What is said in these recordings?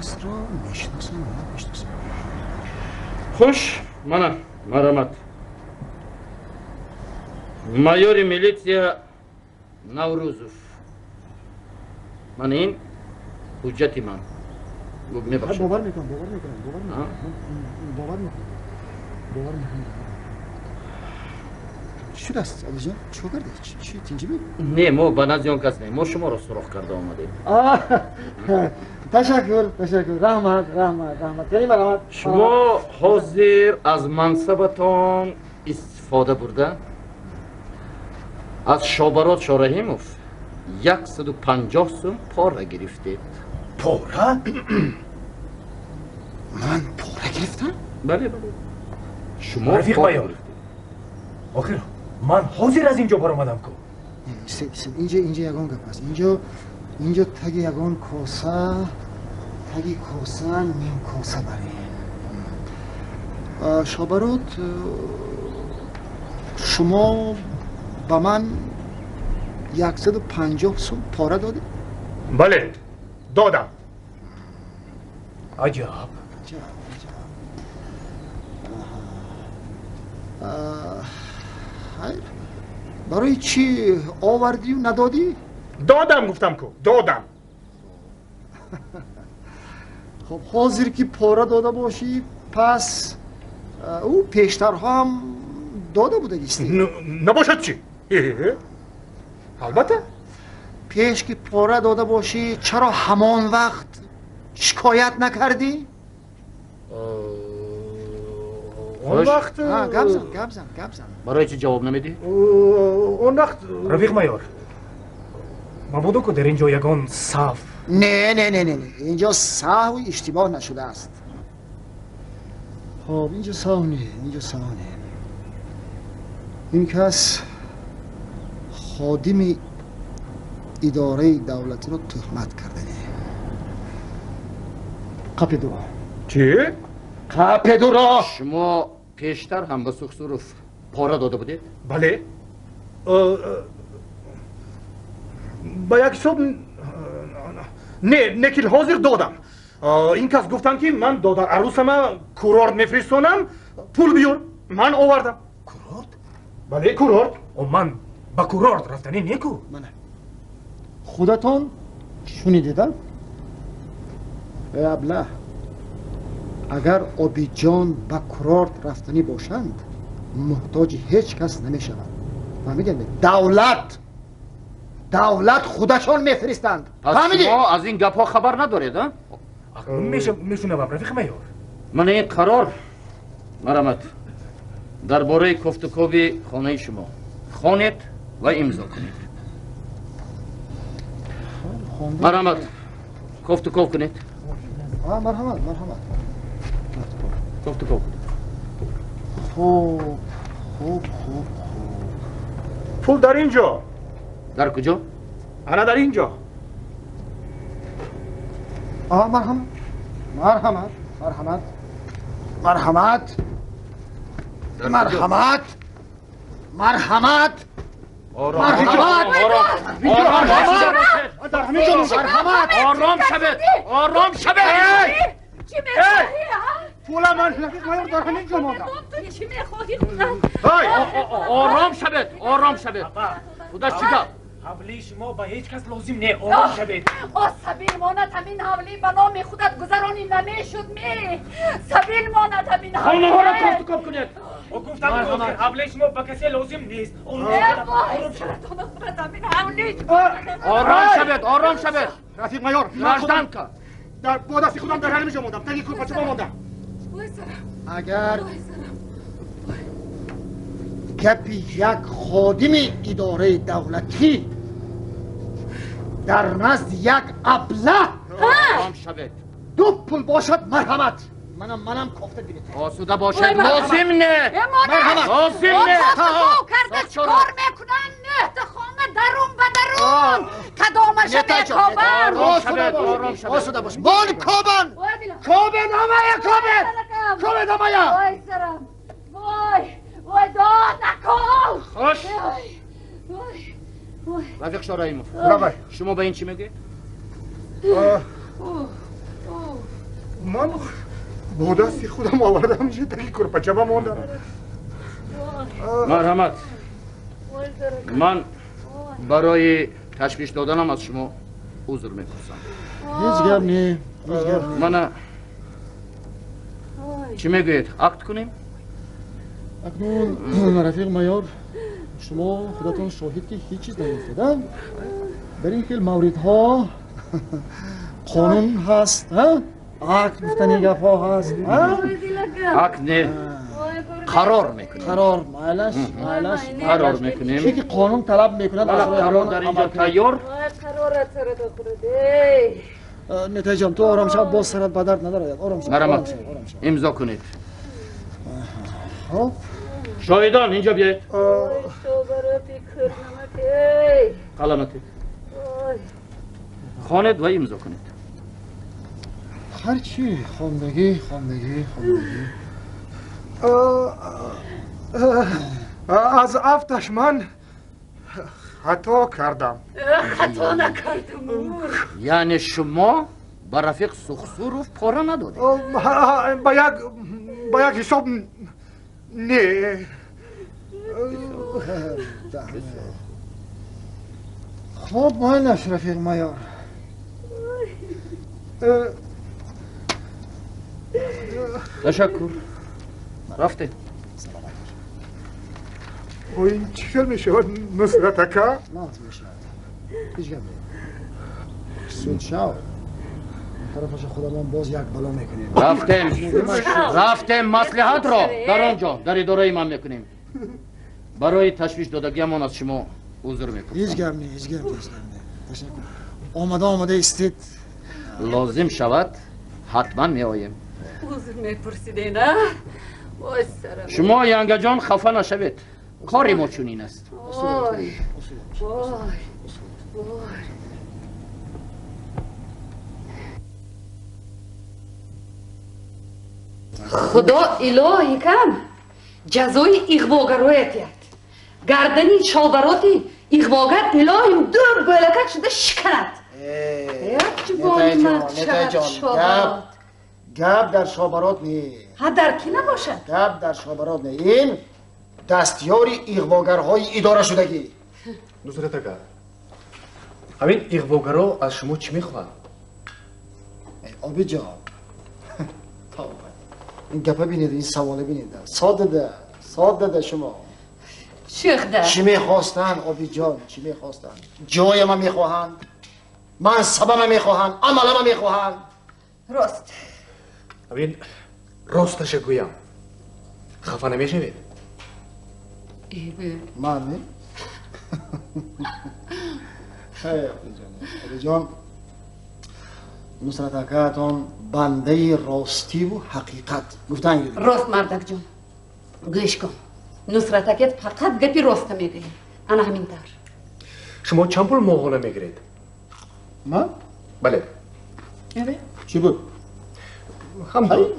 касро мешиносам, мешиносам. Хуш, мана, марҳамат. Майори милитсия Наврӯзов. Мана ин ҳуҷҷати ман. Мебахшед. Бовар мекунам, бовар мекунам, бовар мекунам. Бовар мекунам. Бовар мекунам. Чӣ шудааст, Алиҷон? Чӣ кор кардӣ? Чӣ тинҷӣ буд? Не, мо ба назди он кас не, мо шуморо суроғ карда омадем. Ташаккур, ташаккур. Раҳмат, раҳмат, раҳмат. Яъне марҳамат. Шумо ҳозир аз мансабатон истифода бурда аз Шобарот Шораҳимов 150 сум пора гирифтед. Пора? Ман пора гирифтам? Бале, бале. Шумо рафиқ майор. Охир ман ҳозир аз инҷо баромадам ку. Инҷо, инҷо ягон гап аст. Инҷо, инҷо таги ягон коса, таги коса, ним коса баре. Шобарот, шумо ба ман 150 сум пора додед? Бале, додам. Аҷаб. Аҷаб, аҷаб. Хайр, барои чӣ овардию надодӣ? Додам, гуфтам ку, додам. Хоб, ҳозир ки пора дода бошӣ, пас ӯ пештарҳо ҳам дода будагистӣ? Набошад чӣ? Албатта. Пеш ки пора дода бошӣ, чаро ҳамон вақт шикоят накардӣ? Он вақт гап зан, гап зан, гап зан. Барои чӣ ҷавоб намедиҳӣ? Он вақт рафиқ майор, мабодо ку дар ин ҷо ягон саҳв. Не, не, не, не, инҷо саҳв иштибоҳ нашудааст. Хоб, инҷо саҳв не, инҷо саҳв не. Ин кас ходими идораи давлатиро туҳмат кардане. Қапидуро. Чӣ? Қапидуро! Шумо пештар ҳам ба Сухсуров пора дода будед? Бале. Ба як ҳисоб не, не ки ҳозир додам. Ин кас гуфтанд, ки ман додар арӯсама курорт мефиристонам, пул биёр. Ман овардам. Курорт? Бале, курорт. Ман ба курорт рафтанӣ неку. Мана. Худатон шунидед, а? Эй аблаҳ, агар Обидҷон ба курорт рафтанӣ бошанд, муҳтоҷи ҳеҷ кас намешавад. Фаҳмидед? Давлат, давлат худашон мефиристанд. Пас шумо аз ин гапҳо хабар надоред, а? Мешунавам, рафиқ майор. Мана ин қарор, марҳамат, дар бораи кофтукови хонаи шумо. Хонед ва имзо кунед. Марҳамат, кофтуков кунед. Марҳамат, марҳамат. Кофтуков кунед. Хуб, хуб, хуб, хуб. Пул дар ин ҷо. Дар куҷо? Ана дар ин ҷо. Марҳамат, марҳамат, марҳамат, марҳамат, марҳамат, марҳамат, марҳамат, марҳамат, ором шавед, ором шавед. Чӣ мехоҳӣ? Пула ман рафиқ майор дар ҳамин ҷо мондам. Ту чӣ мехоҳӣ худат? Ором шавед, ором шавед. Худаш чӣ гап? Ҳавлии шумо ба ҳеҷ кас лозим не, ором шавед. О, сабил монад ҳамин ҳавлӣ ба номи худат гузаронӣ намешуд ми. Сабил монад ҳамин ҳавлӣ. Хонаҳоро кофтуков кунед. Гуфтам ҳавлии шумо ба касе лозим нест. Ором шавед, ором шавед. Рафиқ майор, гражданка. Бо дасти худам дар ҳамин ҷо мондам, таги курпачаба мондам. Агар гапи як ходими идораи давлатӣ дар назди як аблаҳ ду пул бошад, марҳамат. Манам, манам кофта бинед. Осуда бошед, лозим не. Марҳамат. Лозим не. Карда чӣ кор мекунанд? Нӯҳта хона дарун ба дарун. Кадомаша мекобанд? Осуда бош. Мон кобан. Кобен омая, кобен. Кобен омая. Вой сарам. Вой. Вой дод накун. Хош. Рафиқ Шораимов, шумо ба ин чӣ мегӯед? Ман бо дасти худам овардам, таги курпача ба мондам. Марҳамат, ман барои ташвиш доданам аз шумо узр мепурсам. Ҳеҷ гап не, ҳеҷ гап не. Мана чӣ мегӯед, акт кунем? Акнун рафиқ майор, шумо худатон шоҳид ки ҳеҷ чиз наёфтед. Дар ин хел мавридҳо қонун ҳаст, акт гуфтани гапҳо ҳаст. Акт не, қарор мекунем. Қарор, майлаш, майлаш. Қарор мекунем. Чӣ ки қонун талаб мекунад, қарор дар инҷо тайёр. Нетайҷон, ту ором шав, боз сарат ба дард надарояд. Ором шав. Марҳамат, имзо кунед. Хоб. Шоҳидон, инҷо биёед. Қаламатед. Хонед ва имзо кунед. Ҳарчи хондагӣ, хондагӣ, хондагӣ. Аз афташ ман хато кардам. Хато накардам. Яъне шумо ба рафиқ Сухсуров пора надодед? Ба як ҳисоб не. Хоб, майлаш, рафиқ майор. Ташаккур. Рафтем. Ой, чӣ хел мешавад, Нусрат ака? Нағз мешавад. Ҳеҷ гап не. Суд шав. Тарафаша худамон боз як бало мекунем. Рафтем. Рафтем, маслиҳатро дар он ҷо, дар идораи ман мекунем. Барои ташвиш додагиамон аз шумо узр мепурсам. Ҳеҷ гап не, ҳеҷ гап не, ҳеҷ гап не. Ташаккур. Омада омада истед. Лозим шавад, ҳатман меоем. Узр мепурсидед, а? Ой, сарам. Шумо янгаҷон хафа нашавед. Кори мо чунин аст. Ой, ой, ой. Худо илоҳи кам ҷазои иғвогароя диҳад. Гардани шобароти иғвогар илоҳим ду бӯлакак шуда шиканад. Гап дар шобарот не. Ҳа, дар кӣ набошад? Гап дар шобарот не. Ин дастёри иғвогарҳои идорашудагӣ. Нусрат ака, ҳамин иғвогаро аз шумо чӣ мехоҳанд? Обиҷон, ин гапа бинед, ин саволе бинед. Содада, содада шумо. Шӯхда. Чӣ мехостанд, Обиҷон, чӣ мехостанд? Ҷояма мехоҳанд, мансабама мехоҳанд, амалама мехоҳанд. Рост. Ҳамин росташа гӯям, хафа намешавед? Ман не? Хай, Обиҷон, Обиҷон, Нусрат акаатон бандаи ростиву ҳақиқат гуфтан. Рост, мардакҷон, гӯш кун. Нусрат акат фақат гапи роста мегӯяд. Ана ҳамин тавр. Шумо чанд пул моҳона мегиред? Ман? Бале. Чӣ буд? Ҳамду.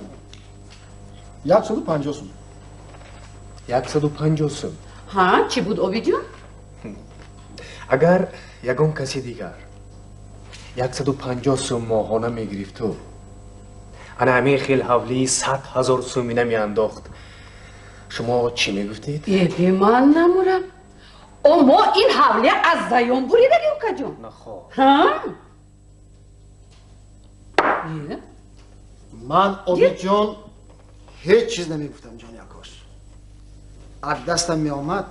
150 сум. 150 сум. Ҳа, чӣ буд, Обиҷон? Агар ягон каси дигар 150 сум моҳона мегирифту ана ҳамин хел ҳавлии 100 000 сумина меандохт, шумо чӣ мегуфтед? Эби, ман намурам. О, мо ин ҳавлия аз заён буридаги, укаҷон. Нахо. Ҳа? Ман, Обиҷон, ҳеҷ чиз намегуфтам, ҷони акош. Аз дастам меомад,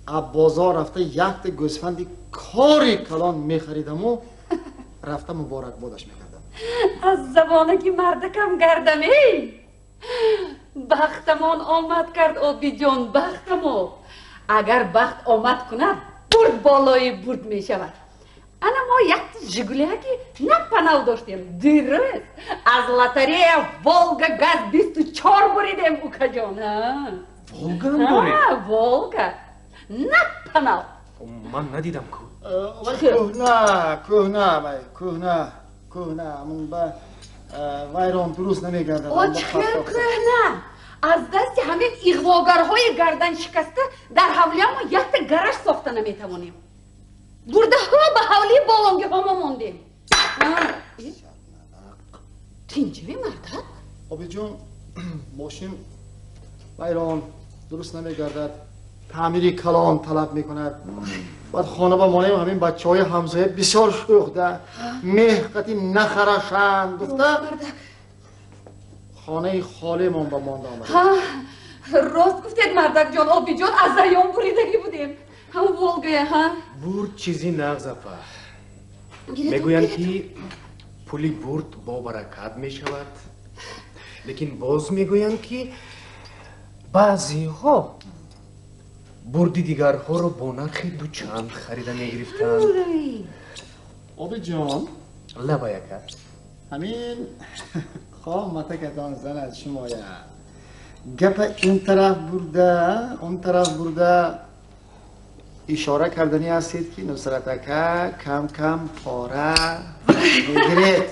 аз бозор рафта якта гӯсфанди кори калон мехаридаму рафта муборакбодаш мекардам. Аз забонаки мардакам гардам, эй! Бахтамон омад кард, Обиҷон, бахтамо. Агар бахт омад кунад, бурд болои бурд мешавад. Ана мо якта Жигуляки на панав доштем. Дуруст, аз лотарея Волга газ 24 буридем, укаҷон. Волга ҳам доред? Волга. На панав. Ман надидам ку. Кӯҳна, кӯҳна, вай, кӯҳна, кӯҳна. Ман ба вайрон дуруст намегардад. О, чӣ хел кӯҳна? Аз дасти ҳамин иғвогарҳои гарданшикаста дар ҳавлиямо якта гараж сохта наметавонем. Бурдаҳо ба ҳавлии болонгиҳомо мондем. Тинҷиви мардак? Обидҷон, мошин вайрон, дуруст намегардад, таъмири калон талаб мекунад. Баъд хона ба монем ҳамин бачаҳои ҳамсоя бисёр шӯхда, меҳқати нахарашанд гуфта хонаи холимон ба монда омада. Рост гуфтед мардакҷон, Обидҷон, аз заён буридагӣ будем. Ҳамун Волгая, ҳа? Бурд чизи нағз апа. Мегӯянд ки пули бурд бо баракат мешавад, лекин боз мегӯянд ки баъзеҳо бурди дигарҳоро бо нархи дучанд харида мегирифтанд. Обидҷон, лабай ака. Ҳамин хоҳ матакатон занад шумоя. Гапа ин тараф бурда, он тараф бурда ишора кардани ҳастед ки Нусрат ака кам-кам пора мегиред.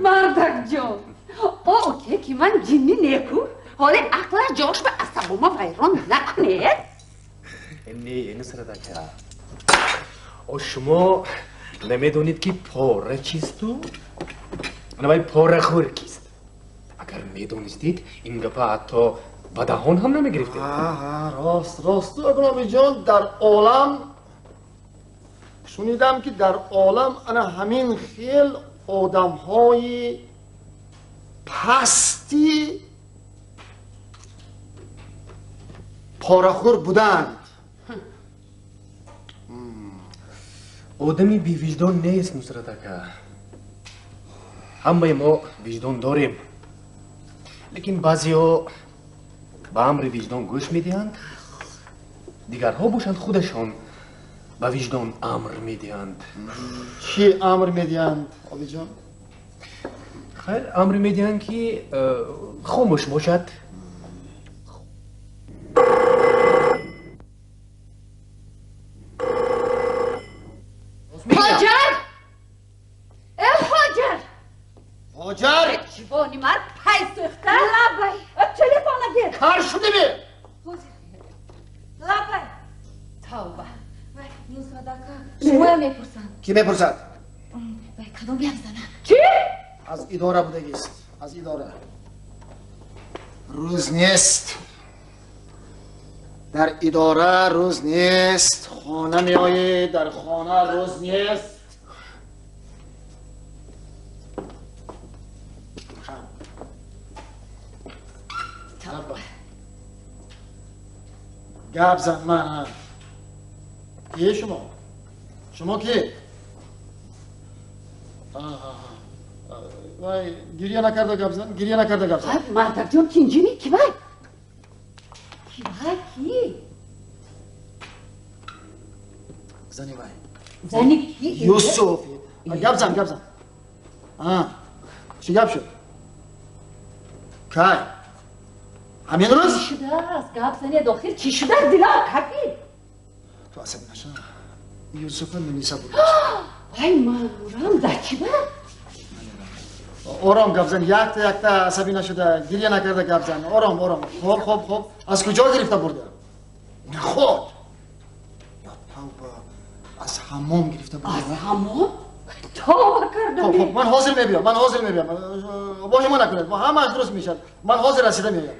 Мардакҷон, оке ки ман ҷинни неку, ҳоле ақлаш ҷош ба асабома вайрон накунед. Не, Нусрат ака, о шумо намедонед ки пора чисту навай порахӯр кист. Агар медонистед, ин гапа ҳатто ба даҳон ҳам намегирифтед. Рост, рост. Обидҷон, дар олам шунидам ки дар олам ана ҳамин хел одамҳои пасти порахӯр буданд. Одами бевиҷдон нест, Нусрат ака. Ҳамаи мо виҷдон дорем, лекин баъзеҳо ба амри виҷдон гӯш медиҳанд, дигарҳо бошанд худашон ба виҷдон амр медиҳанд. Чӣ амр медиҳанд, Обидҷон? Хайр, амр медиҳанд ки хомӯш бошад. Ҳоҷар! Э, Ҳоҷар! Ҳоҷар! Ҷивони мард пай сӯхта! Лабай! Телефона гир! Кар шудими? Лабай! Тавба! Вай, Нусрат ака, шумоя мепурсанд. Кӣ мепурсад? Вай, кадом як зана? Чӣ? Аз идора будагист, аз идора. Рӯз нест. Дар идора рӯз нест. Хона меоӣ, дар хона рӯз нест. Гап зан ман. Кие шумо? Шумо ки? Вай, гиря накарда гап зан, гиря накарда гап зан. Мардакҷон, тинҷими ки вай? Ки вай, ки? Зани вай. Зани ки? Юсуф. Гап зан, гап зан. Чӣ гап шуд? Кай? Ҳамин рӯз? Чӣ шудааст? Гап занед охир, чӣ шудааст? Дилам капид. Ту асабӣ наша. Юсуфа милиса бурд. Ай, ман мурам, дар чӣ ба? Ором гап зан, якта якта асабӣ нашуда, гиря накарда гап зан. Ором, ором. Хоб, хоб, хоб. Аз куҷо гирифта бурда? Наход. Я тавба, аз ҳаммом гирифта бурда. Аз ҳаммом? Тавба кардам. Хоб, хоб, ман ҳозир мебиям, ман ҳозир мебиям. Воҳима накунед, ҳамааш дуруст мешавад. Ман ҳозир расида меоям.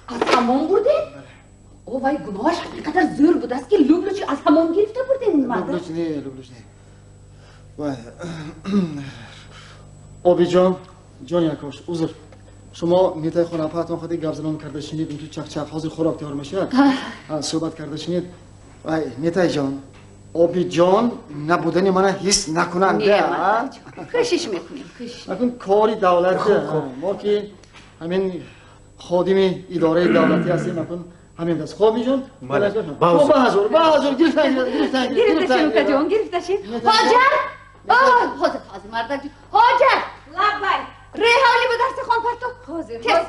Аз ҳаммом бурдед? О, вай, гуноҳаш ин қадар зӯр будааст ки лублучи аз ҳаммом гирифта бурдед, мардак? Лублуч не, лублуч не. Вай, Обидҷон, ҷони акош, узр. Шумо нитаи хонапаатон ходи гап занон карда шинид, инту чақчақ, ҳозир хӯрок тайёр мешавад. Суҳбат карда шинид. Вай, нитайҷон, Обидҷон набудани мана ҳис накунанд. Не, мардакҷон, кӯшиш мекунем, кӯшиш. Акун кори давлати мо ки ҳамин ходими идораи давлатӣ ҳастем, акун ҳамин даст. Хоб миҷон? Бале. Ба ҳазур, ба ҳазур, гирифтан, гирифтан, гирифташин, укаҷон, гирифташин. Ҳоҷар! Ҳозир, ҳозир, мардакҷон. Ҳоҷар! Лаббай! Реҳоли ба дарси хон партоб. Ҳозир, тез.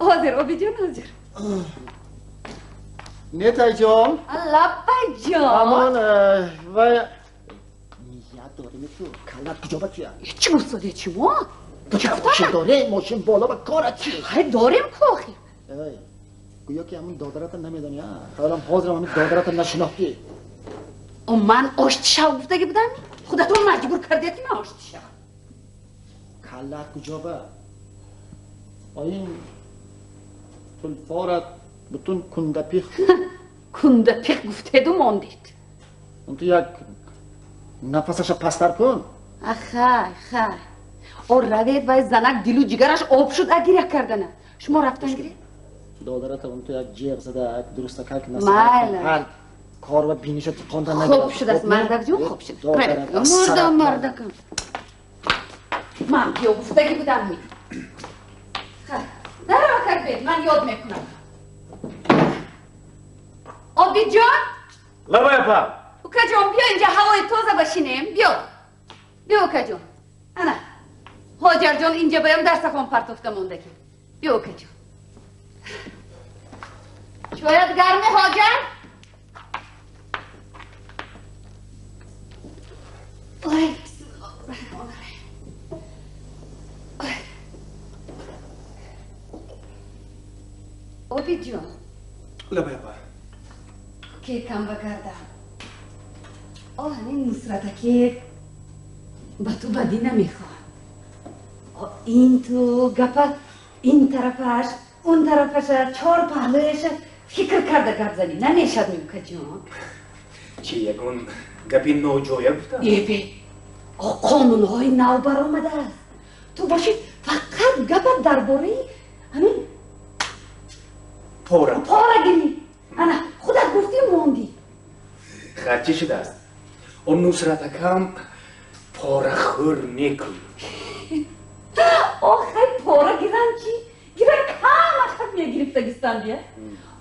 Ҳозир, Обидҷон, ҳозир. Нетайҷон. Лаббайҷон. Амон, вай ният дорем ту, каллат куҷо ба туя? Чӣ гуфтодед шумо? Мошин дорем, мошин боло ба корат чи? Хай дорем ку охир. Эй, гӯё ки ҳамун додарата намедонӣ, а? Хаёлам ҳозирам ҳамин додарата нашинохтӣ. О, ман оштишав гуфтагӣ будам? Худатон маҷбур кардед ки ман оштӣ шавам. Каллат куҷо ба? Ин тулфорат бутун кундапих. Кундапих гуфтеду мондед. Он ту як нафасаша пасттар кун. Ахай, хай. О равед вай занак дилу ҷигараш об шуд агиря кардана. Шумо рафтан гиред? Додарата он ту як ҷеғ зада, як дурустакак Майла. Ҳар кор ва биниша тиқонда нагирад. Хоб шудааст, мардакҷон, хоб шуд. Мурдам, мардакам. Ман биё гуфтагӣ будам ми. Дарава карбед, ман ёд мекунам. Обидҷон? Лабай апа. Укаҷон, биё инҷа ҳавои тоза башинем, биё. Биё укаҷон. Ана, Ҳоҷарҷон инҷа баям дарсахон партофта мондагӣ. Биё укаҷон. Чоят гарме, Ҳоҷар? Ой, бисмиллоҳир-раҳмонир-раҳим. Обидҷон. Лабай апа. Кекам багардам. О, ҳамин Нусратаке ба ту бадӣ намехоҳам. О, ин ту гапа ин тарафаш, он тарафаша, чор паҳлӯяша фикр карда гап занӣ. Намешад меукаҷон. Чи ягон гапи ноҷоя гуфтам? Эбе, о қонунҳои нав баромадааст. Ту бошӣ фақат гапа дар бораи ҳамин пора. Пора гирӣ. Ана, худат гуфтӣ мондӣ. Харчи шудааст. Он Нусратакам порахӯр мекун. Охай пора гирам чи? Гира кам ахат мегирифтагистан бия.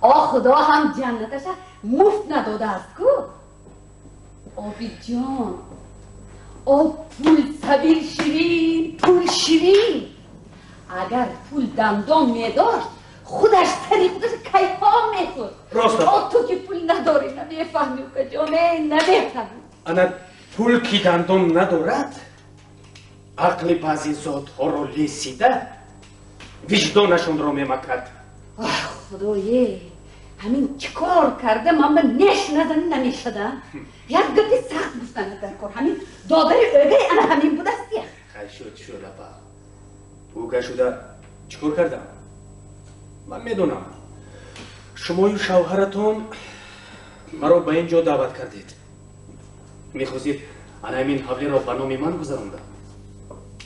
О худо ҳам ҷаннаташа муфт надодааст ку. Обидҷон, о пул сабил ширин, пул ширин. Агар пул дандон медошт, худаш сари худаш кайфон мехӯрд. Рост. О ту ки пул надорӣ, намефаҳмӣ укаҷон, намефаҳмӣ. Ана пул ки дандон надорад, ақли баъзе зотҳоро лесида, виҷдонашонро мемакад. Ах, худое, ҳамин чӣ кор карда ман ба неш назанӣ намешада? Як гапи сахт гуфтанад дар кор. Ҳамин додари ӯгай ана ҳамин будаст я. Хай шуд, шуд апа. Ӯга шуда чӣ кор кардам? Ман медонам. Шумою шавҳаратон маро ба ин ҷо даъват кардед. Мехостед ана ҳамин ҳавлиро ба номи ман гузаронда.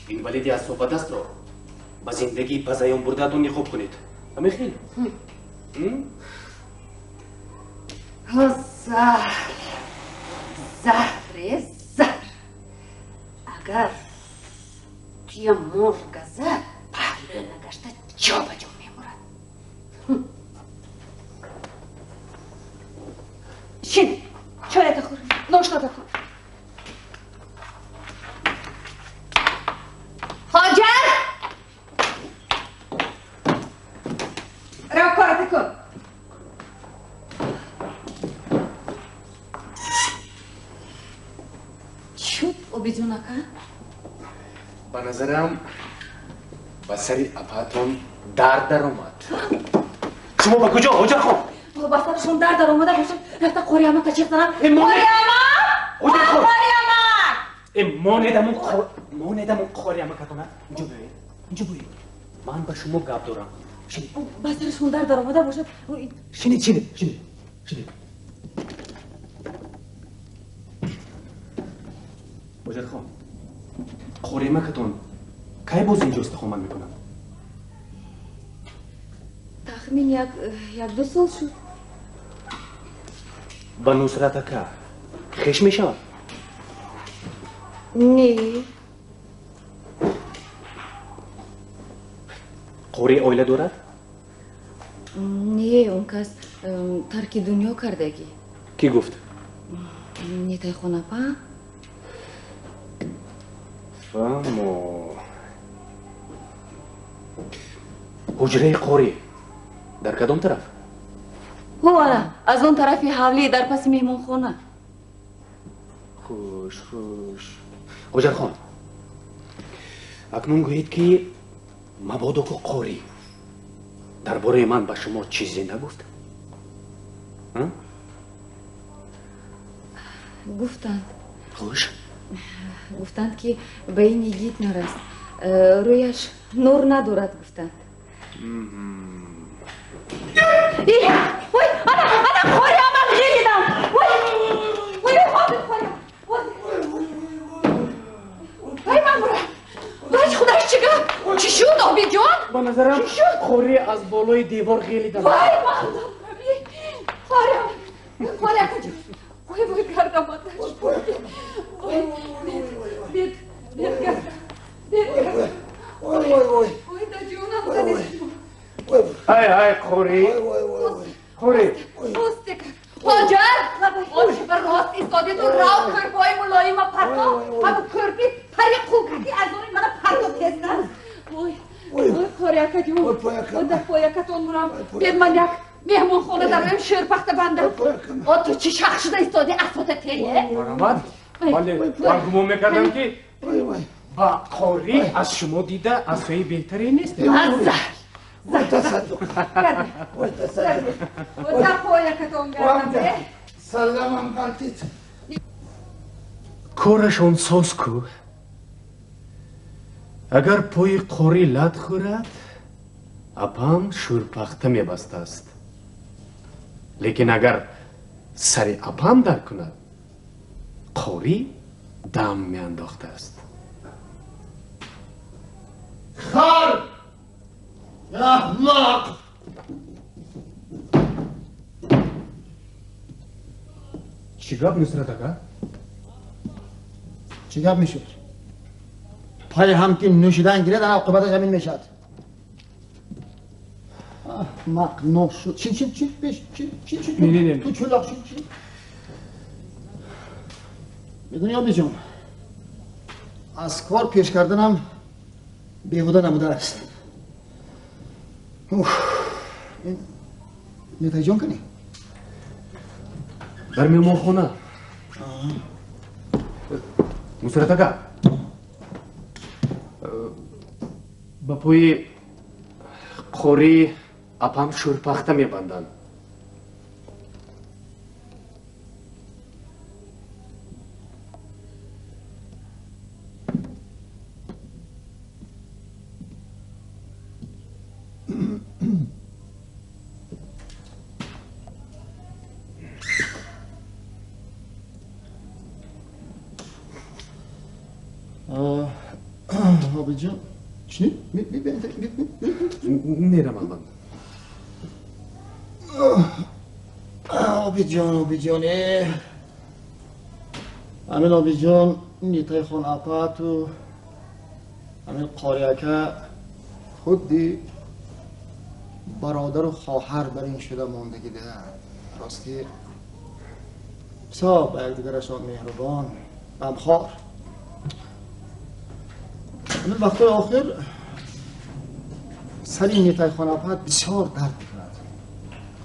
Инвалиди асобадастро ба зиндагии пазаён бурдаатон ниқоб кунед. Ҳамин хел? Заҳр, заҳре, заҳр. Агар туя мор газад, паҳлӯ нагашта ҷо ба ҷо мемурад. Шин, чоята хӯр, ноштата кун. Ҳоҷар! Рав кората кун. Чуд, Обидҷон ака? Ба назарам ба сари апаатон дард даромад. Шумо ба куҷо, Ҳоҷархон? Ба сарашон дард даромада бошад, рафта қориамака чех занам. Қориама! Ҳоҷархон! Қориама! Монедам он қориамакатона. Инҷо биёед, инҷо биёед. Ман ба шумо гап дорам. Шинед. Ба сарашон дард даромада бошад. Шинед, шинед, шинед, шинед. Ҳоҷархон, қориамакатон кай боз инҷо истиқомат мекунад? Тахмин як ду сол шуд. Ба Нусрат ака хеш мешавад? Не. Қори оила дорад? Не, он кас тарки дунё кардагӣ. Кӣ гуфт? Нетайхонапа. Фаҳмо. Ҳуҷраи қорӣ дар кадом тараф? Ҳо, ана, аз он тарафи ҳавлӣ дар паси меҳмонхона. Хуш, хуш. Ҳоҷархон, акнун гӯед ки мабодо ку қорӣ дар бораи ман ба шумо чизе нагуфт? Гуфтанд. Хуш. Гуфтанд, ки ба ин йигит нараст. Рӯяш нур надорад, гуфтанд. Ой, ана, ана, қори амал ғелидам. Ой, ой, ҳозир қори. Ой, ман бурам. Вай, худаш чӣ гап? Чӣ шуд, Обидҷон? Ба назарам, қори аз болои девор ғелидам. Вай, ман қори, қори акаҷон. Ой, вой, гардам аташ. Ой, бед, бед гардам. Бед гардам. Ой, ой, ой. Ой, да ҷонам задед. Ай, ай, қори. Қори. Ростика. Ҳоҷар, ош ба рост истодиду рав кӯрпои мулоима парто. Ҳаму кӯрпи пари қулкаки аз они мана парто тезтар. Ой, ой, қори акаҷон. Дар поякатон мурам. Бед ман як меҳмонхона дароем, шӯрпахта бандам. О, ту чӣ шах шуда истоди, асота тее? Марҳамат. Вале ман гумон мекардам, ки ба қорӣ аз шумо дида асои беҳтаре нест. Азза! Ой, тасаддуқ. Ой, тасаддуқ. Дар поякатон гардам. Саламам ғалтид. Корашон соз ку. Агар пои қорӣ лат хӯрад, апам шӯрпахта мебастааст. Лекин агар сари апам дар кунад, қорӣ дам меандохтааст. Хар! Аҳмақ! Чӣ гап, Нусрат ака? Чӣ гап мешуд? Пай ҳам ки нӯшидан гирад, ана оқибаташ ҳамин мешавад. Аҳмақ ношуд. Чи, чи, чи, пеш, чи, чи, чи, ту чӯлоқ, чи, чи? Медонӣ, Обиҷон, аз кор пеш карданам беҳуда набудааст. Уф, ин Нетайҷон кани? Дар меҳмонхона. Нусрат ака, ба пои қорӣ апам шӯрпахта мебанданд. Обиҷон, чӣ? Меравам ман. Обиҷон, Обиҷон, ҳамин Обиҷон, Нитайхон апату ҳамин қори ака худди бародару хоҳар бар ин шуда мондагида. Ростӣ бисёр ба якдигарашон меҳрубон, ғамхор. Ҳамин вақтҳои охир сари Нитайхон апат бисёр дард мекунад.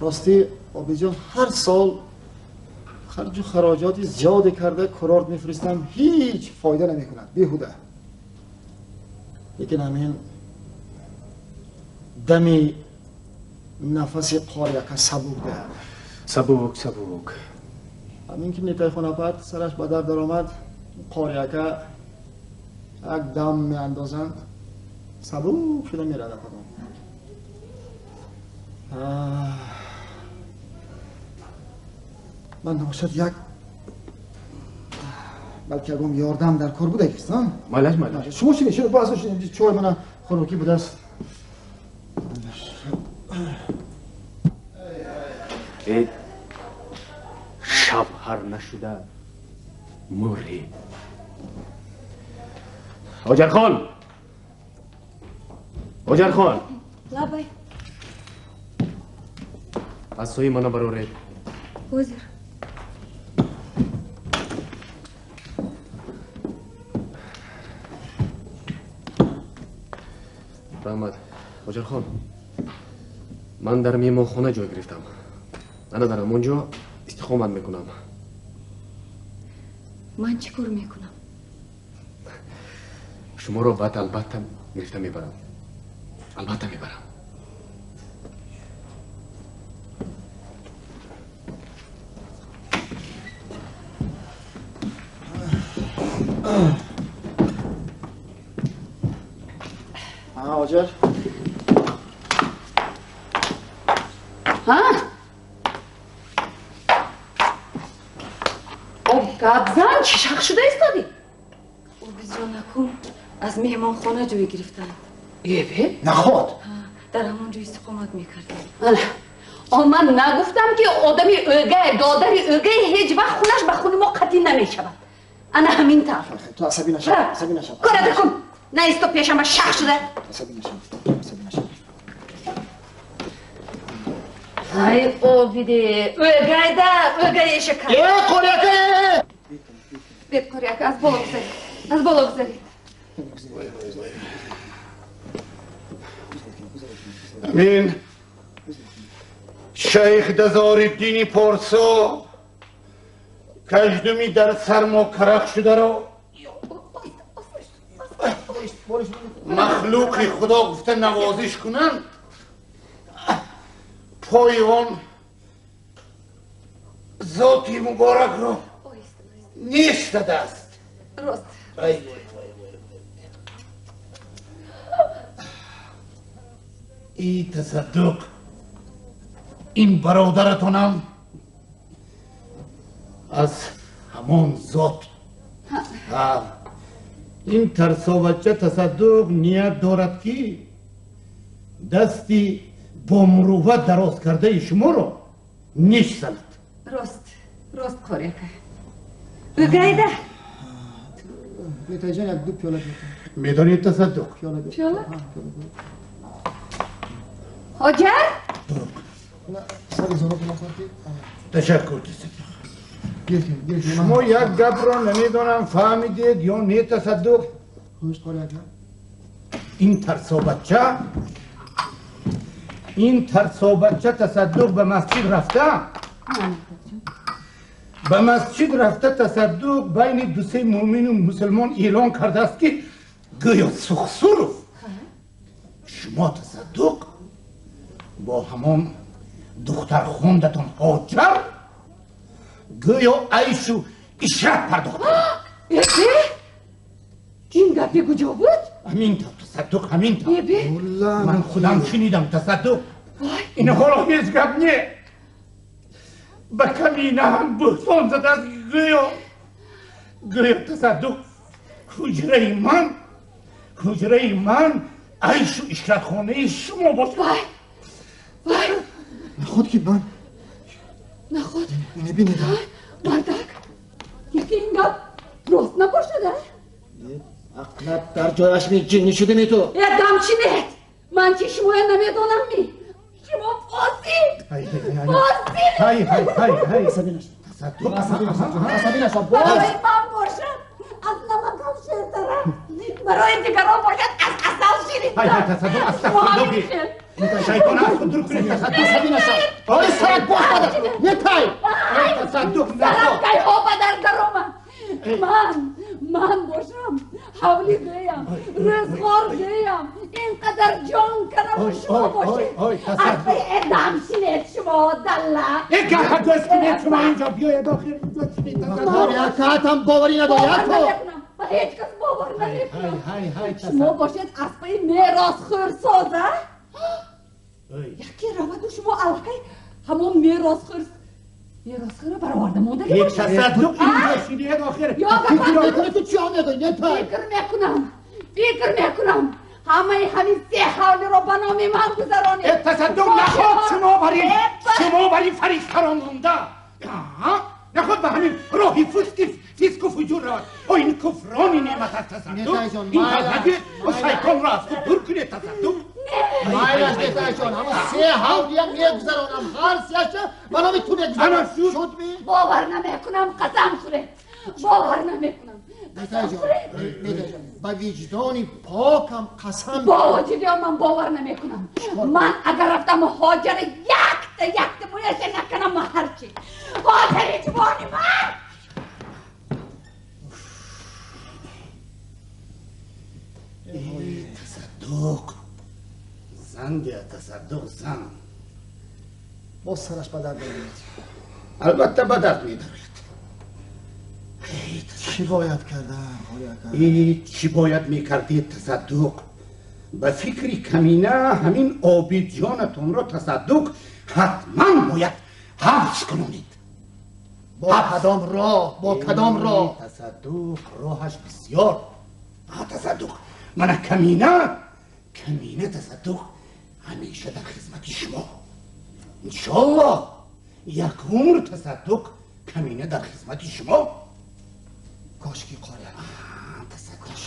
Ростӣ Обиҷон, ҳар сол харҷу хароҷоти зиёде карда курорт мефиристам, ҳеҷ фоида намекунад, беҳуда. Лекин ҳамин дами нафаси қори ака сабук да. Сабук, сабук. Ҳамин ки Нитайхон апат сараш ба дард даромад, қори ака як дам меандозанд, сабук шуда мерад апатон. Ман набошад як балки ягон ёрдам дар кор буда кист, Майлаш, майлаш. Шумо шинед, шинед, боз шинед, чой мана хӯрокӣ будааст. Э, шаб ҳар нашуда мурӣ. Ҳоҷархон! Ҳоҷархон! Лабай. Аз сӯи мана бароред. Ҳозир. Раҳмат. Ҳоҷархон, ман дар меҳмонхона ҷой гирифтам. Ана дар ҳамон ҷо истиқомат мекунам. Ман чӣ кор мекунам? Шуморо баъд албатта гирифта мебарам. Албатта мебарам. Ҳоҷар. Ҳа? Об гапзан чӣ шах шуда истодӣ? Обидҷон акун аз меҳмонхона ҷой гирифтанд. Эбе? Наход. Дар ҳамон ҷо истиқомат мекардем. Ана, ман нагуфтам ки одами ӯгай, додари ӯгай ҳеҷ вақт хунаш ба хуни мо қатъӣ намешавад. Ана ҳамин тавр. Ту асабӣ нашав, асабӣ нашав. Кората кун. Наисто пешам ба шах шуда. Асабӣ нашав, асабӣ нашав. Ай Обиде, ӯгайда, ӯгай эшака. Э, қорияка! Бед қорияка, аз боло гузаред. Аз боло гузаред. Амин. Шайх Дазориддини Порсо каждуми дар сармо карах шударо махлуқи худо гуфта навозиш кунанд, пои он зоти муборакро неш дадааст. Рост. И тасаддуқ, ин бародаратонам аз ҳамон зот. Ин тарсовача тасаддуқ ният дорад ки дасти бо мурувват дароз кардаи шуморо неш занад. Рост, рост қорияка. Ӯгайда. Бетайҷон як ду пиёла медонед тасаддуқ? Пиёла? Ҳоҷар? Ташаккур тасаддуқ. Шумо як гапро намедонам фаҳмидед ё не тасаддуқ? Ин тарсобача, ин тарсобача тасаддуқ ба масҷид рафта, ба масҷид рафта тасаддуқ байни дусе муъмину мусулмон эълон кардааст ки гӯё Сухсуров шумо тасаддуқ бо ҳамон духтархондатон Ҳоҷар гӯё айшу ишрат пардохта. Эбе? Ин гапи куҷо буд? Ҳамин тавр тасаддуқ, ҳамин тавр. Эбе? Ман худам шунидам тасаддуқ. Ин ҳоло ҳеҷ гап не. Ба камина ҳам буҳтон задааст гӯё. Гӯё тасаддуқ ҳуҷраи ман, ҳуҷраи ман айшу ишратхонаи шумо бошад. Вай! Вай! Наход ки ман Наход? Мебинед. Мардак, яке ин гап рост набошад, а? Ақлат дар ҷояш ми ҷинни шудеми ту? Э, дамчинет! Ман чи шумоя намедонам ми? Шумо фосиқ! Фосиқ! Ҳай, ҳай, ҳай, ҳай. Асабӣ нашав. Тасаддуқ. Асабӣ нашав. Боз! Барои ман бошад, аз намакам ширтара. Барои дигарон бошад, аз асал ширинтар. Ҳай, ҳай, тасаддуқ, астағфируллоҳ. Шайтон аз худ дур кунед тасаддуқ. Асабӣ нашав. Ой, сарат боз бада. Нетай! Эй, тасаддуқ, Сарам наход. кайҳо ба дар даромад. Ман бошам, ҳавлӣ гӯям, рӯзғор гӯям, ин қадар ҷон караму шумо бошед. Аз пай эдам шинед шумо, далла. Э, гаҳа гӯш кунед шумо инҷо биёед охир инҷо чинед тасаддуқ. Якатам боварӣ надорӣ, Бовар ту? намекунам, ба ҳеҷ кас бовар Ҳай, намекунам. ҳай, ҳай, Шумо тасаддуқ. бошед аз паи меросхӯрсоза? Яке раваду шумо аллакай ҳамон меросхӯра бароварда мондаги Як бошед. тасаддуқ инҷо шинед охир. Ё Фикр гапа мекунӣ ту чӣ мегӯӣ? Нетай! Фикр мекунам, фикр мекунам. Ҳамаи ҳамин се ҳавлиро ба номи ман гузаронед. Э, тасаддуқ наход шумо бар ин, шумо бар ин фариштаро монда. Наход ба ҳамин роҳи фусти фиску фуҷур равад. О, ин куфрони неъмат аст тасаддуқ. Нетайҷон, Ин майлаш, нагӯед, о шайтонро аз худ дур кунед тасаддуқ. Майлаш нетайҷон, ҳама се ҳавлиям мегузаронам, ҳар сеаша ба номи ту мегузаронам. Ана шуд. Шуд ми? Бовар намекунам, қасам хӯред. Бовар намекунам. Нетайҷон, нетайҷон, ба виҷдони покам қасам. Бо вуҷудиён ман бовар намекунам. Ман агар рафтам Ҳоҷара якта якта муяша накунам, ман ҳарчи. Ҳоҷари ҷувони ман! Эй, тасаддуқ. Зан дея тасаддуқ, зан. Боз сараш ба дард меояд. Албатта ба дард медарояд. Чӣ бояд кардам, Қори ака? Э, чӣ бояд мекардед тасаддуқ? Ба фикри камина ҳамин Обидҷонатонро тасаддуқ ҳатман бояд ҳабс кунонед. Бо кадом роҳ? Бо кадом роҳ? Тасаддуқ роҳаш бисёр. Тасаддуқ мана камина, камина тасаддуқ ҳамеша дар хизмати шумо. Иншоаллоҳ як умр тасаддуқ камина дар хизмати шумо. Кошки қория. Тасаддуқ.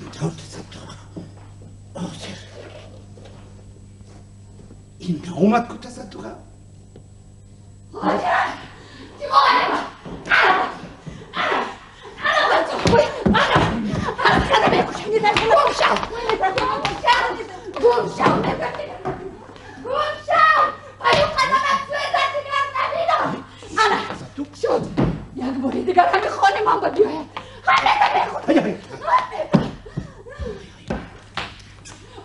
Интавр тасаддуқ. Ҳозир. Ин наомад ку тасаддуқа? Як бори дигар ҳами хони ман ба биёяд. Ҳамеша мехӯрам.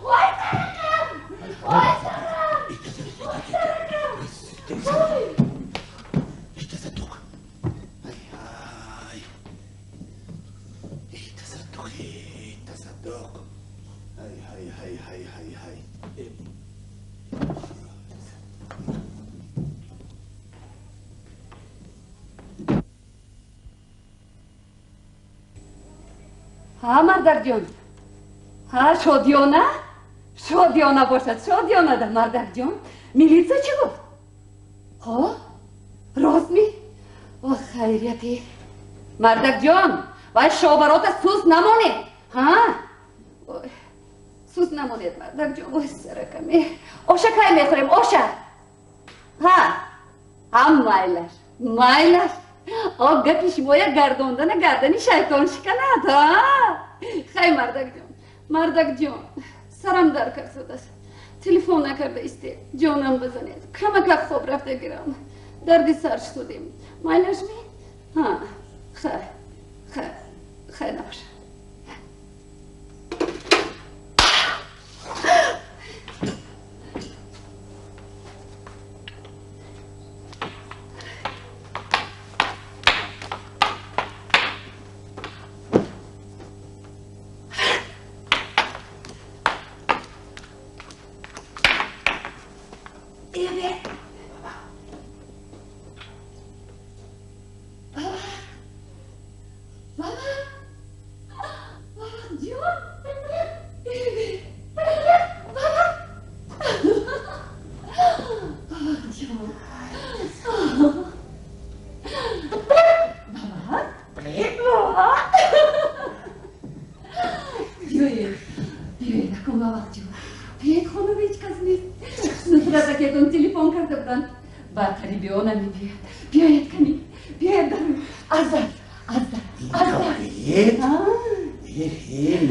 Вой саракам! Вой сарам! Эй, тасаддуқ! Ай, ай! Эй, тасаддуқ! Эй, тасаддуқ! Ай, ай, ай, ай, ай, ай! Ҳа, мардакҷон. Ҳа, шодиёна? Шодиёна бошад, шодиёнада, мардакҷон. Милитсия чӣ гуфт? Ҳо? Рост ми? О, хайрияти. Мардакҷон, вай шобарота суст намонед. Ҳа? Суст намонед, мардакҷон. Ой, саракаме. Оша кай мехӯрем, оша? Ҳа? Ҳа, майлаш, майлаш. О, гапи шумоя гардондана гардани шайтон шиканад, ҳа? Хай, мардакҷон, мардакҷон, сарам дар кард шудааст. Телефон накарда исте, ҷонам бизанед. Камакак хоб рафта гирам. Дарди сар шудем. Майлаш ми? Ҳа, хай, хай, хай набошад.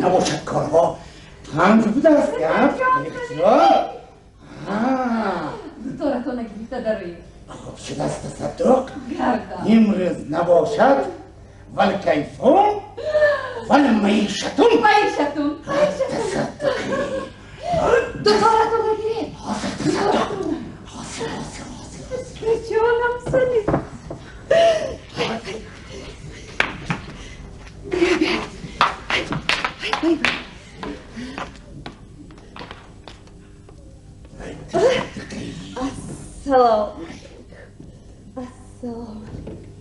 Набошад корҳо танг будааст. Дуторатона гирифта дароед. Хуб шудааст, тасаддуқ. Имрӯз набошад вал кайфум вал маишатум. Маишатум. Тасаддуқи. Дуторатона гиред. Ҳозир, тасаддуқ. Ҳозир, ҳозир, ҳозир. Ҷонам сани. Ассалому алайкум. Ассалому алайкум.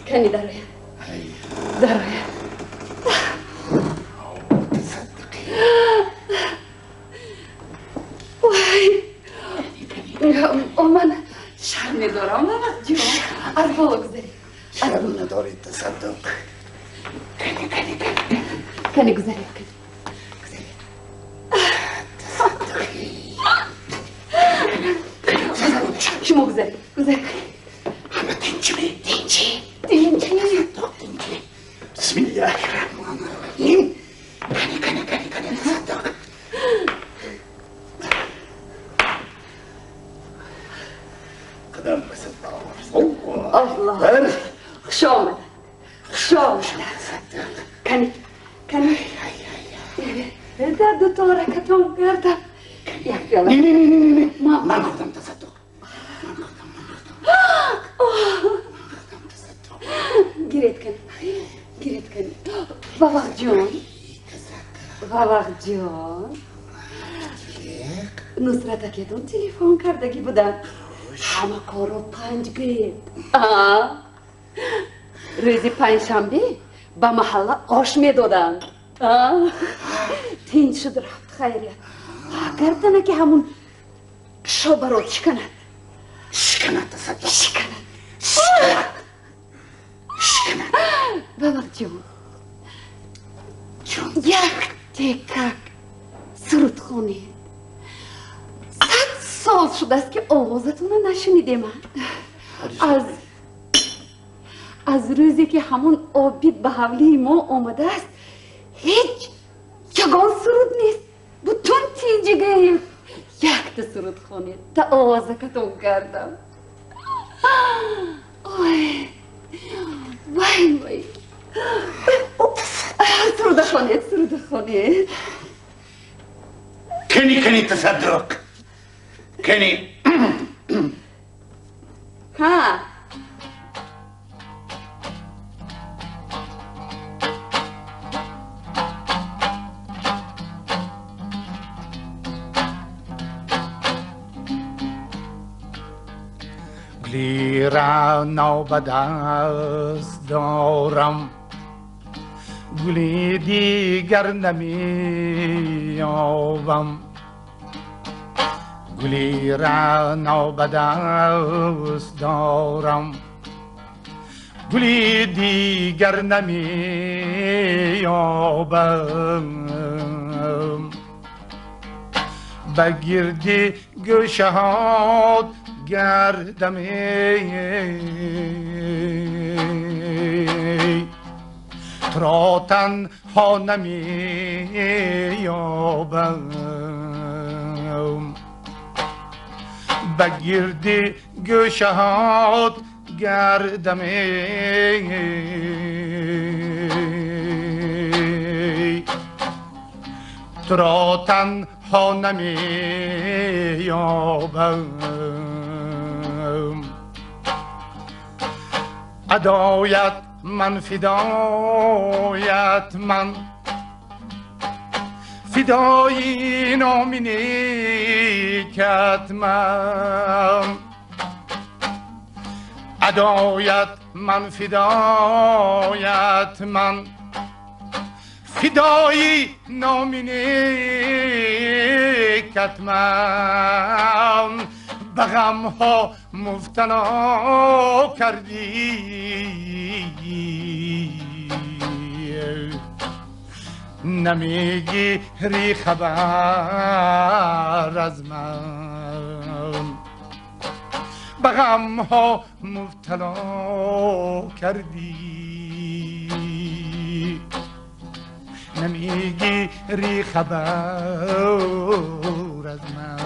Кани дарояд. Дарояд. Вой! О, ман шарм медорам, ҷон. Аз боло гузаред. Шарм надоред, тасаддуқ. Кани, кани, кани. Кани гузаред, кани. Гузаред. Шумо гузаред, гузаред. Ҳама тинчи? Тинчи, тинчи. Тинчи. Бисмиллаҳи раҳмони раҳим. Кани, кани, кани, кани, тасаддуқ. Қадам басад. Аллоҳ. Хуш омадед. Хуш омадед. Кани, кани. Дар дуторакатон гардам. Як пиёла. Не, не, не, не, не. Ман хӯрдам, тасаддуқ. Ман хӯрдам, ман хӯрдам. Ман хӯрдам, тасаддуқ. Гиред кани, гиред кани. Бабақҷон. Вавақҷон, Нусрат акетон телефон кардагӣ буданд. Ҳама корро панҷ гӯед. Рӯзи панҷшанбе ба маҳалла ош медоданд. Тинч шуд, рафт, хайрият. Гардана ки ҳамун шобаро шиканад. Шиканад, тасаддуқ. Шиканад. Шиканад. Шиканад. Бабақҷон. Як текак суруд хонед. 100 сол шудааст ки овозатонро нашунидем. Аз рӯзе ки ҳамон Обид ба ҳавлии мо омадааст, ҳеҷ ягон суруд нест. Бутун тинҷи гӯед. Якта суруд хонед, та овозакатон кардам. Ой, вай, вай. Суруда хонед, суруда хонед. Кани, кани, тасаддуқ. Кани. Ҳа. Гули ба даст дорам, гули дигар намеёбам. Гули ба даст дорам, гули дигар намеёбам. Ба гирди гӯшаҳот гардам, туро танҳо намеёбам. Ба гирди гӯшаҳот гардам, туро танҳо намеёбам. Адоят ман, фидоят ман, фидои номи некат ман. Адоят ман, фидоят ман, фидои номи некат ман. Ба ғамҳо мубтало кардӣ, намегири хабар аз ман. Ба ғамҳо мубтало кардӣ, намегири хабар аз ман.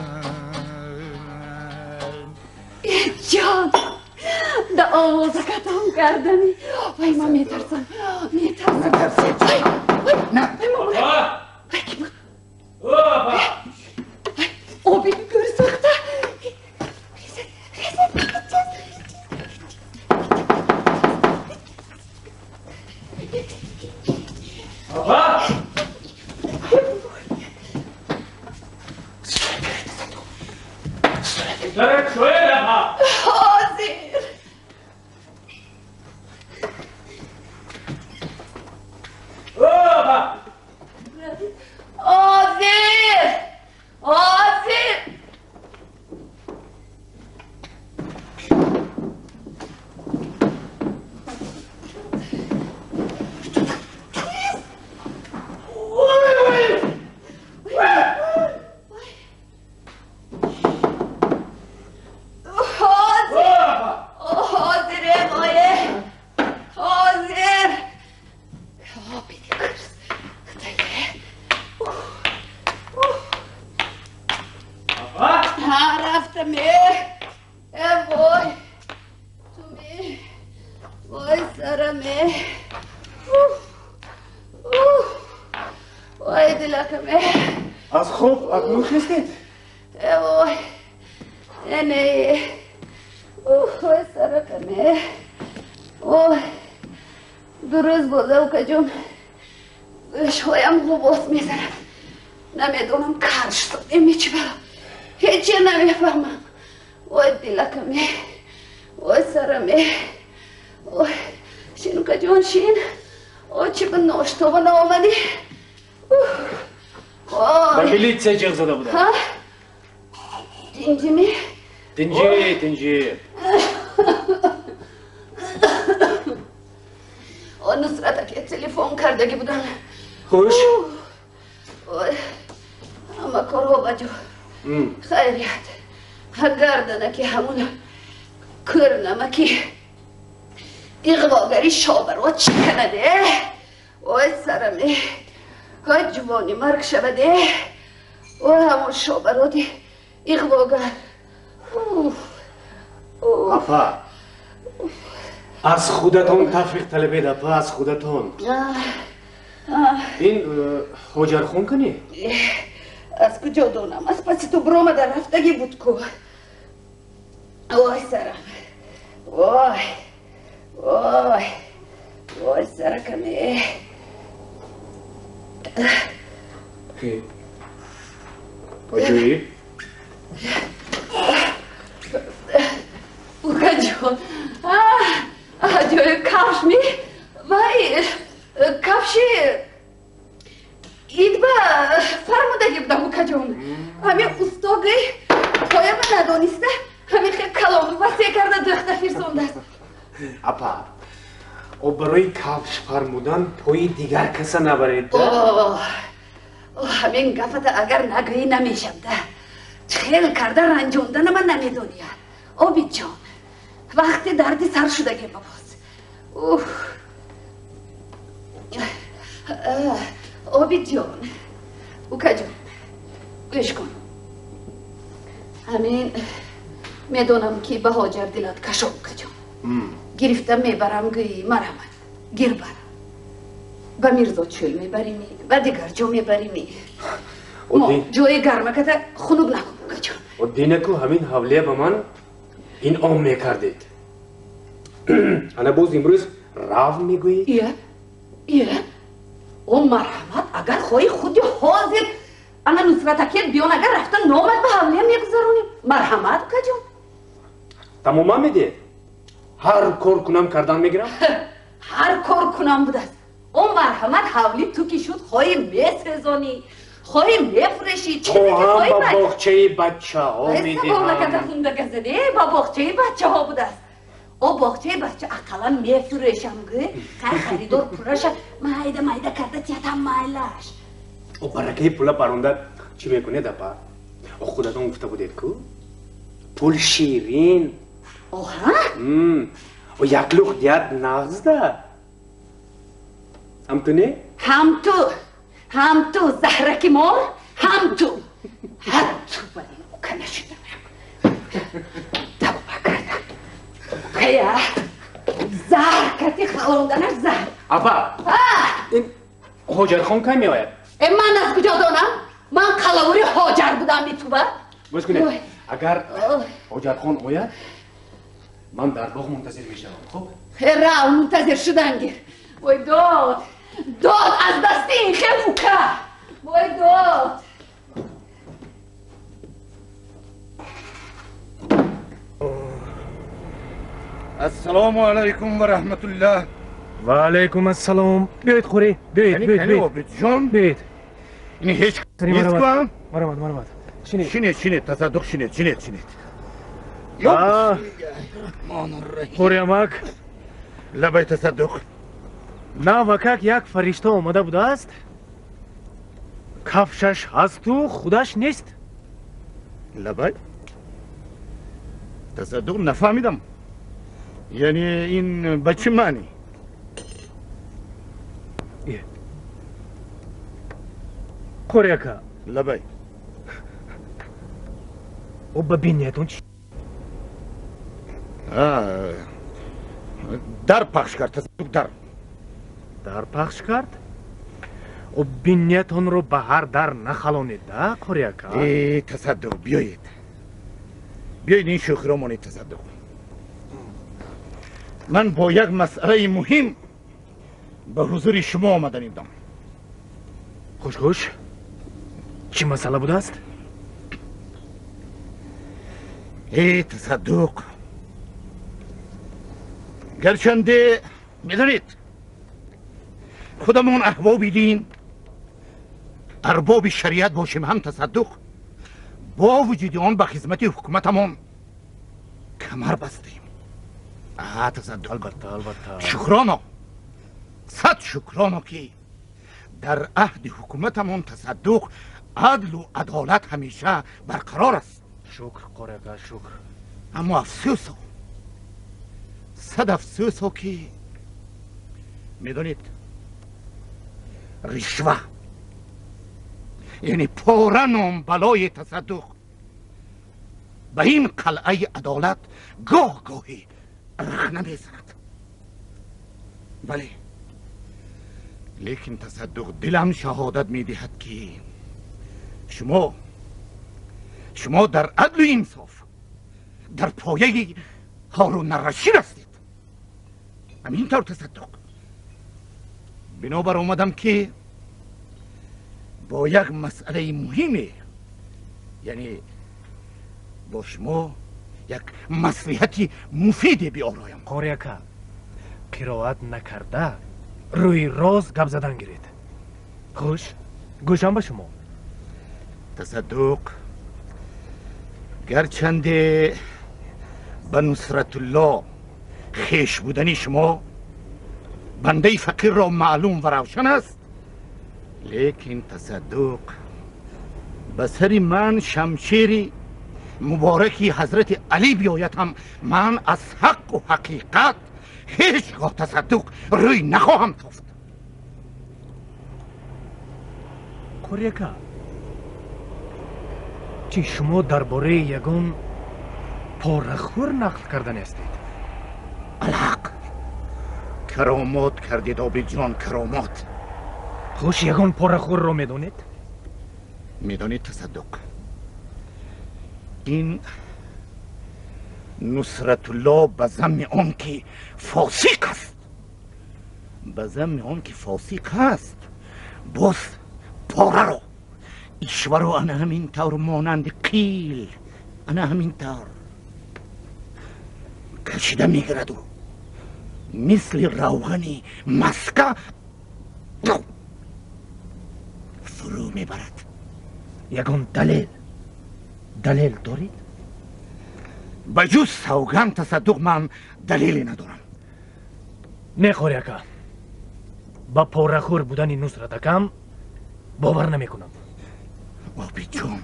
Ҷон, да овозакатон кардани. Вай, ман метарсам, метарсам. На. Вай, ки буд? Обид гӯрсохта. Апа! Ҳозир. Ҳозир. Ҳозир. Аз хоб акнун хестед? Ой, не, ой, саракаме. Ой, дуруст боза, укаҷон. Гӯшҳоям ғубос мезанад. Намедонам кар шудем чӣ бало. Ҳече намефаҳмам. Ой дилакаме, ой сараме, ой шинука ҷон шин. Ой чӣ ба ноштоба наомадӣ. Ба милитсия ҷиғ зада будам. Тинҷими? Тинҷӣ, тинҷӣ. О Нусрат аке телефон кардагӣ будам. Хуш? Ой, ҳама корҳо ба ҷо. Хайрият. Гарданаки ҳамун кӯрнамаки иғвогари шобаро чӣ канаде? Ой сараме, ой ҷувони марг шаваде. Ой ҳамун шобароди иғвогар. Апа, аз худатон тавфиқ талабед, апа, аз худатон. Ин Ҳоҷархон кани? Аз куҷо донам? Аз паси ту биромада рафтагӣ буд ку. Ой сарам, ой, ой, ой саракаме. Оҷоӣ? Укаҷон, ҷои кафш ми? Вай, кафши идба фармудагӣ будам, укаҷон. Ҳамин устогӣ пояма надониста, ҳамин хел калону васеъ карда дӯхта фирсондааст. Апа, о барои кафш фармудан пои дигар каса набаред. Ҳамин гафата агар нагӯӣ намешавда. Хел карда ранҷондана ман намедония. Обидҷон, вақти дарди сар шудагем ба боз. Обидҷон, укаҷон, гӯш кун. Ҳамин медонам ки ба Ҳоҷар дилат кашо, укаҷон. Гирифта мебарам, гӯӣ марамад. Гир бар. Ба Мирзочӯл мебаримӣ, ба дигар ҷо мебаримӣ. Мо ҷои гармаката хунук накун, укаҷон. Оддинаку ҳамин ҳавлия ба ман инъом мекардед. Ана боз имрӯз рав мегӯӣ? Ия, ия. О марҳамат, агар хоҳӣ худи ҳозир ана Нусратакет биён, агар рафта номат ба ҳавлия мегузаронем. Марҳамат, укаҷон. Тамоман медиҳед? Ҳар кор кунам кардан мегирам? Ҳар кор кунам будааст. О марҳамат, ҳавли ту ки шуд, хоҳӣ месезонӣ, хоҳӣ мефурӯшӣ, чизе ки хоҳӣ. Ба боғчаи бачаҳо медиҳам. Ба боғчаи бачаҳо будааст. О боғчаи бача ақаллан мефурӯшам, гӯ. Хай харидор пураша майда майда карда тиятам майлаш. О баракаи пула паронда чӣ мекунед, апа? О худатон гуфта будед ку? Пул ширин. Оҳа? О як лух диҳад нағзда. Ҳам ту не? Ҳам ту. Ҳам ту заҳраки мор, ҳам ту. Ҳам ту барин ука нашудам. Тавба кардам. Укая, заҳр кати халонданаш заҳр. Апа, ин Ҳоҷархон кай меояд? Э ман аз куҷо донам? Ман қалавури Ҳоҷар будам митуба. Гӯш кунед, агар Ҳоҷархон ояд, ман дар боғ мунтазир мешавам, хуб? Рав, мунтазир шудан гир. Ой дод, дод аз дасти ин хел ука. Ой дод. Ассалому алайкум ва раҳматуллоҳ. Ва алайкум ассалом. Биёед хӯрӣ, биёед, биёед, биёед. Обидҷон, биёед. Ин ҳеҷ нест ку? Марамад, марамад. Шинед. Шинед, шинед, тасаддуқ шинед, шинед, шинед. Хӯриамак. Лабай тасаддуқ. Навакак як фаришта омада будааст. Кафшаш ҳасту худаш нест. Лабай? Тасаддуқ нафаҳмидам. Яъне ин ба чӣ маънӣ? Қори ака. Лабай. О ба биниятон чӣ? Дар пахш кард, тасаддуқ дар. Дар пахш кард? О биниятонро ба ҳар дар нахалонед, да, қори ака? Э, тасаддуқ, биёед. Биёед ин шӯхиро монед, тасаддуқ. Ман бо як масъалаи муҳим ба ҳузури шумо омаданидам. Хуш хуш. Чӣ масъала будааст? Эй Тасаддуқ, гарчанде медонед худамон аҳбоби дин, арбоби шариат бошем ҳам Тасаддуқ, бо вуҷуди он ба хизмати ҳукуматамон камар бастем. Тасаддуқ, албатта, албатта. Шукроно, сад шукроно ки дар аҳди ҳукуматамон Тасаддуқ адлу адолат ҳамеша барқарор аст. Шукр, Қори ака, шукр. Аммо афсӯсо, сад афсӯсо ки медонед ришва, яъне пора ном балои Тасаддуқ ба ин қалъаи адолат гоҳ гоҳӣ рахна мезанад. Бале, лекин Тасаддуқ дилам шаҳодат медиҳад ки шумо дар адлу инсоф дар пояи Ҳорун Рашид ҳастед. Ҳамин тавр Тасаддуқ, бинобар омадам ки бо як масъалаи муҳиме, яъне бо шумо як маслиҳати муфиде биороям. Қори ака, қироат накарда рӯи рост гап задан гиред. Хуш, гӯшам ба шумо. Тасаддуқ, гарчанде ба Нусратулло хеш будани шумо бандаи фақирро маълум ва равшан аст, лекин Тасаддуқ ба сари ман шамшери мубораки ҳазрати Алӣ биёяд ҳам ман аз ҳаққу ҳақиқат ҳеҷ гоҳ Тасаддуқ рӯй нахоҳам тофт. Қори ака, чӣ шумо дар бораи ягон порахӯр нақл кардани ҳастед? Алҳақ, каромот кардед, Обидҷон, каромот. Хуш, ягон порахӯрро медонед? Медонед Тасаддуқ, ин Нусратулло ба замми он ки фосиқ аст, ба замми он ки фосиқ аст, боз пораро, ишваро ана ҳамин тавр монанди қил ана ҳамин тавр кашида мегираду мисли равғани маска фурӯ мебарад. Ягон далел доред? Ба ҷуз савганд Тасаддуқ ман далеле надорам. Не, Қори ака, ба порахӯр будани Нусрат акам бовар намекунам. Обидҷон,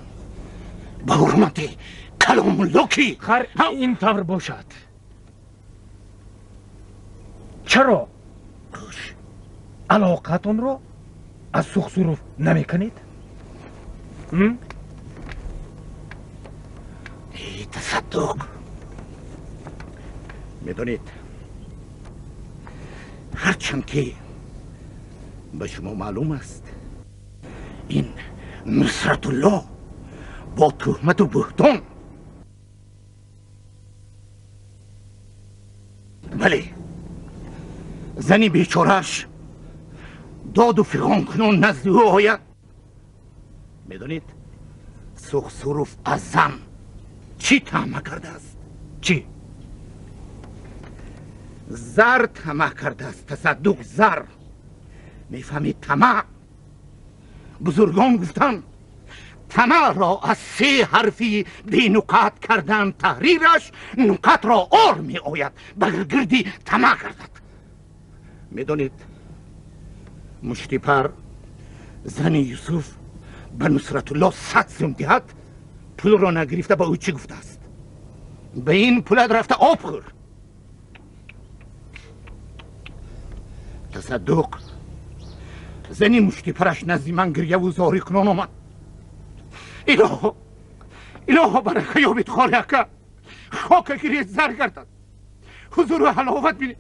ба ҳурмати каломулло ки хар ин тавр бошад, чаро алоқатонро аз Сухсуруф намекунед? Эй Тасаддуқ, медонед ҳарчанд ки ба шумо маълум аст ин Нусратулло бо туҳмату буҳтон, бале, зани бечорааш доду фиғон кунон назди ӯ ояд. Медонед Сухсуруф аз зан чӣ таъма кардааст? Чӣ? Зар тамаъ кардааст Тасаддуқ, зар. Мефаҳмед тамаъ? Бузургон гуфтанд тамаъро аз се ҳарфи бенуқат кардан таҳрираш нуқатро ор меояд, ба гирди тамаъ гардад. Медонед муштипар зани Юсуф ба Нусратулло 100 сум диҳад, пулро нагирифта ба ӯ чӣ гуфтааст? Ба ин пулат рафта об хӯр. Тасаддуқ, зани муштипараш назди ман гирьяву зорӣ кунон омад. Илоҳо, илоҳо, барака ёбед, Қори ака, хока гиред зар гардад, ҳузуру ҳаловат бинед.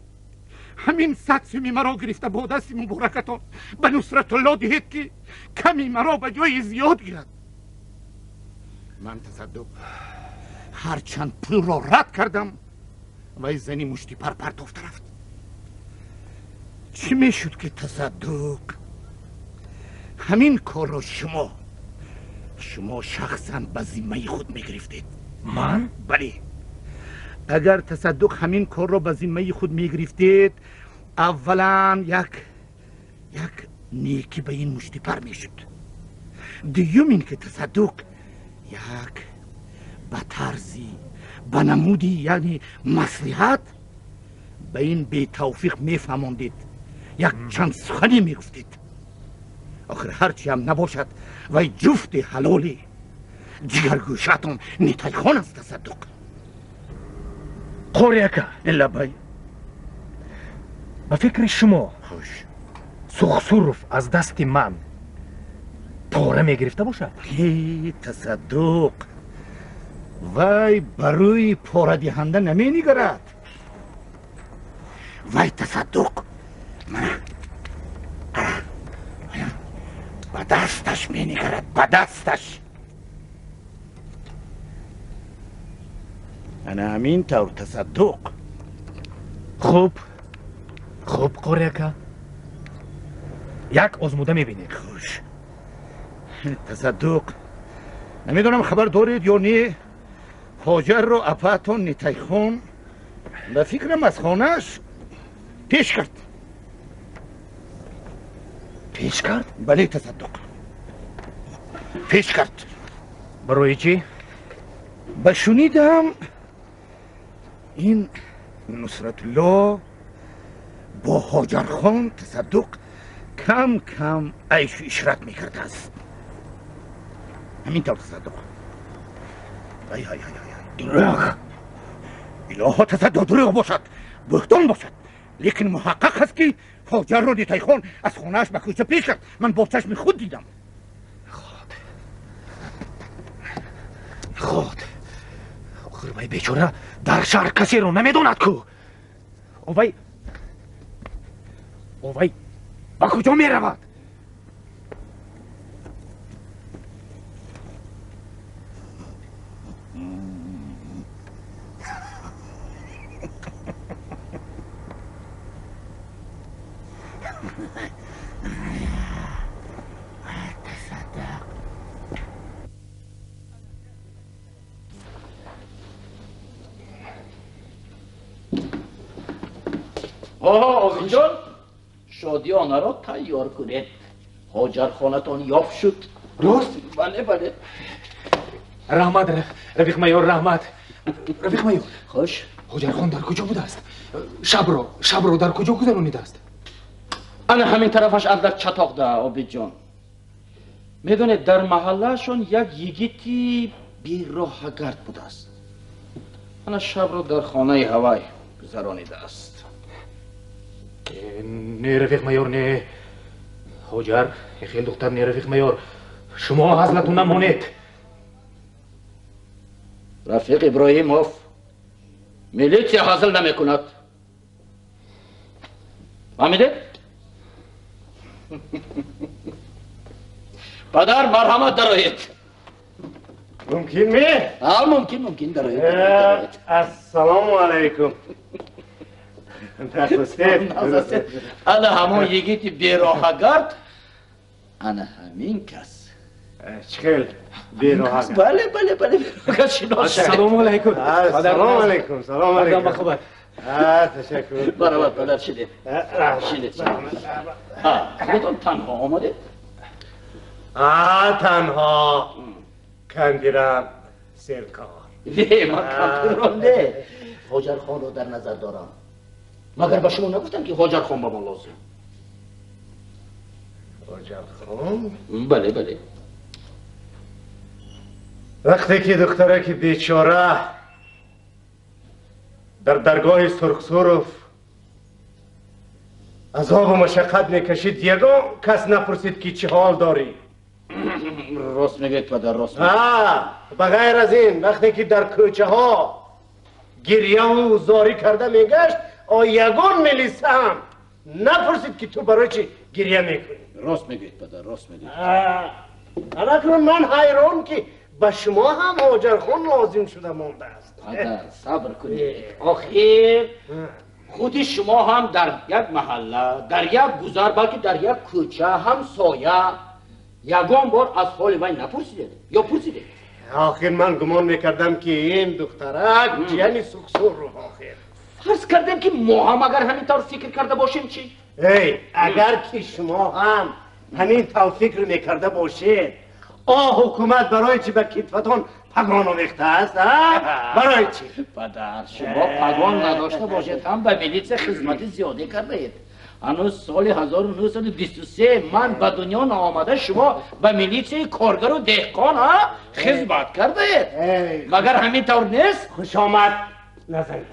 Ҳамин 100 суми маро гирифта бо дасти муборакатон ба Нусратулло диҳед ки ками маро ба ҷои зиёд гирад. Ман Тасаддуқ ҳарчанд пулро рад кардам, вай зани муштипар партофта рафт. Чӣ мешуд ки Тасаддуқ ҳамин корро шумо шахсан ба зиммаи худ мегирифтед. Ман? Бале. Агар Тасаддуқ ҳамин корро ба зиммаи худ мегирифтед, аввалан як некӣ ба ин муштипар мешуд. Дуюм ин ки Тасаддуқ як ба тарзи, ба намуди, яъне маслиҳат ба ин бетавфиқ мефаҳмондед, як чанд сухане мегуфтед. Охир ҳарчи ҳам набошад, вай ҷуфти ҳалоли ҷигаргӯшаатон Нитайхон аст, Тасаддуқ. Қори ака, лабай. Ба фикри шумо, хуш, Сухсуров аз дасти ман пора мегирифта бошад? Тасаддуқ, вай ба рӯи порадиҳанда наменигарад. Вай Тасаддуқ мана ба дасташ менигарад, ба дасташ. Ана ҳамин тавр, Тасаддуқ. Хуб, хуб, қори ака, як озмуда мебинем. Хуш, Тасаддуқ, намедонам хабар доред ё не, Ҳоҷарро апаатон Нитайхон ба фикрам аз хонааш пеш кард. Пеш кард? Бале, Тасаддуқ, пеш кард. Барои чӣ? Ба шунидам ин Нусратулло бо Ҳоҷархон, Тасаддуқ, кам кам айшу ишрат мекардааст. Ҳамин тавр, Тасаддуқ. Ай ай ай ай, дурӯғ! Илоҳо, Тасаддуқ, дурӯғ бошад, буҳтон бошад, лекин муҳаққақ аст ки Ҳоҷарро Нитайхон аз хонааш ба кӯча пеш кард. Ман бо чашми худ дидам. Ход, ход, охир вай бечора дар шаҳр касеро намедонад ку. Овай, овай ба куҷо меравад? Обидҷон, шодиёнаро тайёр кунед. Ҳоҷархонатон ёфт шуд. Рост? Бале, бале. Раҳмат, рафиқ майор, раҳмат. Рафиқ майор. Хуш. Ҳоҷархон дар куҷо будааст? Шабро дар куҷо гузаронидааст? Ана ҳамин тарафаш андак чатоқда, Обидҷон. Медонед, дар маҳаллаашон як йигити бероҳагард будааст. Ана шабро дар хонаи ҳавай гузаронидааст. Не, рафиқ майор, не. Ҳоҷар хел духтар не, рафиқ майор. Шумо ҳазлатун намонед. Рафиқ Иброҳимов, милитсия ҳазл намекунад. Фаҳмидед? Падар, марҳамат, дароед. Мумкин ме? А, мумкин, мумкин, дароед. Ассалому алайкум. Ана ҳамон йигити бероҳагард, ана ҳамин кас. Чӣ хел бероҳагард? Бале, бале, бале, бероҳагард шинос шавед. Ассалому алайкум. Ассалому алайкум, салому алайкум. Ба хабар. Ташаккур. Баробар, падар, шинед. Шинед. Худатон танҳо омадед? Танҳо. Кандирам серкор. Не, ман кампирро не. Ҳоҷархонро дар назар дорам. Магар ба шумо нагуфтам ки Ҳоҷархон ба мо лозим? Ҳоҷархон? Бале, бале. Вақте ки духтараки бечора дар даргоҳи Сурхсуров азобу машаққат мекашид, ягон кас напурсид ки чӣ ҳол дорӣ. Рост мегӯед, падар, рост мегӯед. Ба ғайр аз ин, вақте ки дар кӯчаҳо гирьяву зорӣ карда мегашт, ягон милиса ҳам напурсид ки ту барои чӣ гирья мекунӣ. Рост мегӯед, падар, рост мегӯед. Анакнун ман ҳайрон ки ба шумо ҳам Ҳоҷархон лозим шуда мондааст. Падар, сабр кунед. Охир худи шумо ҳам дар як маҳалла, дар як гузар, балки дар як кӯча ҳамсоя. Ягон бор аз ҳоли вай напурсидед ё пурсидед? Охир ман гумон мекардам, ки ин духтарак ҷияни Сухсуров. Охир фарз кардем, ки мо ҳам агар ҳамин тавр фикр карда бошем, чӣ? Эй, агар ки шумо ҳам ҳамин тавр фикр мекарда бошед, о ҳукумат барои чӣ ба китфатон пагон овехтааст? Барои чӣ? Падар, шумо пагон надошта бошед ҳам ба милитсия хизмати зиёде кардаед. Ҳанӯз соли 1923 ман ба дунё наомада, шумо ба милитсияи коргару деҳқон хизмат кардаед. Магар ҳамин тавр нест? Хушомад назанед,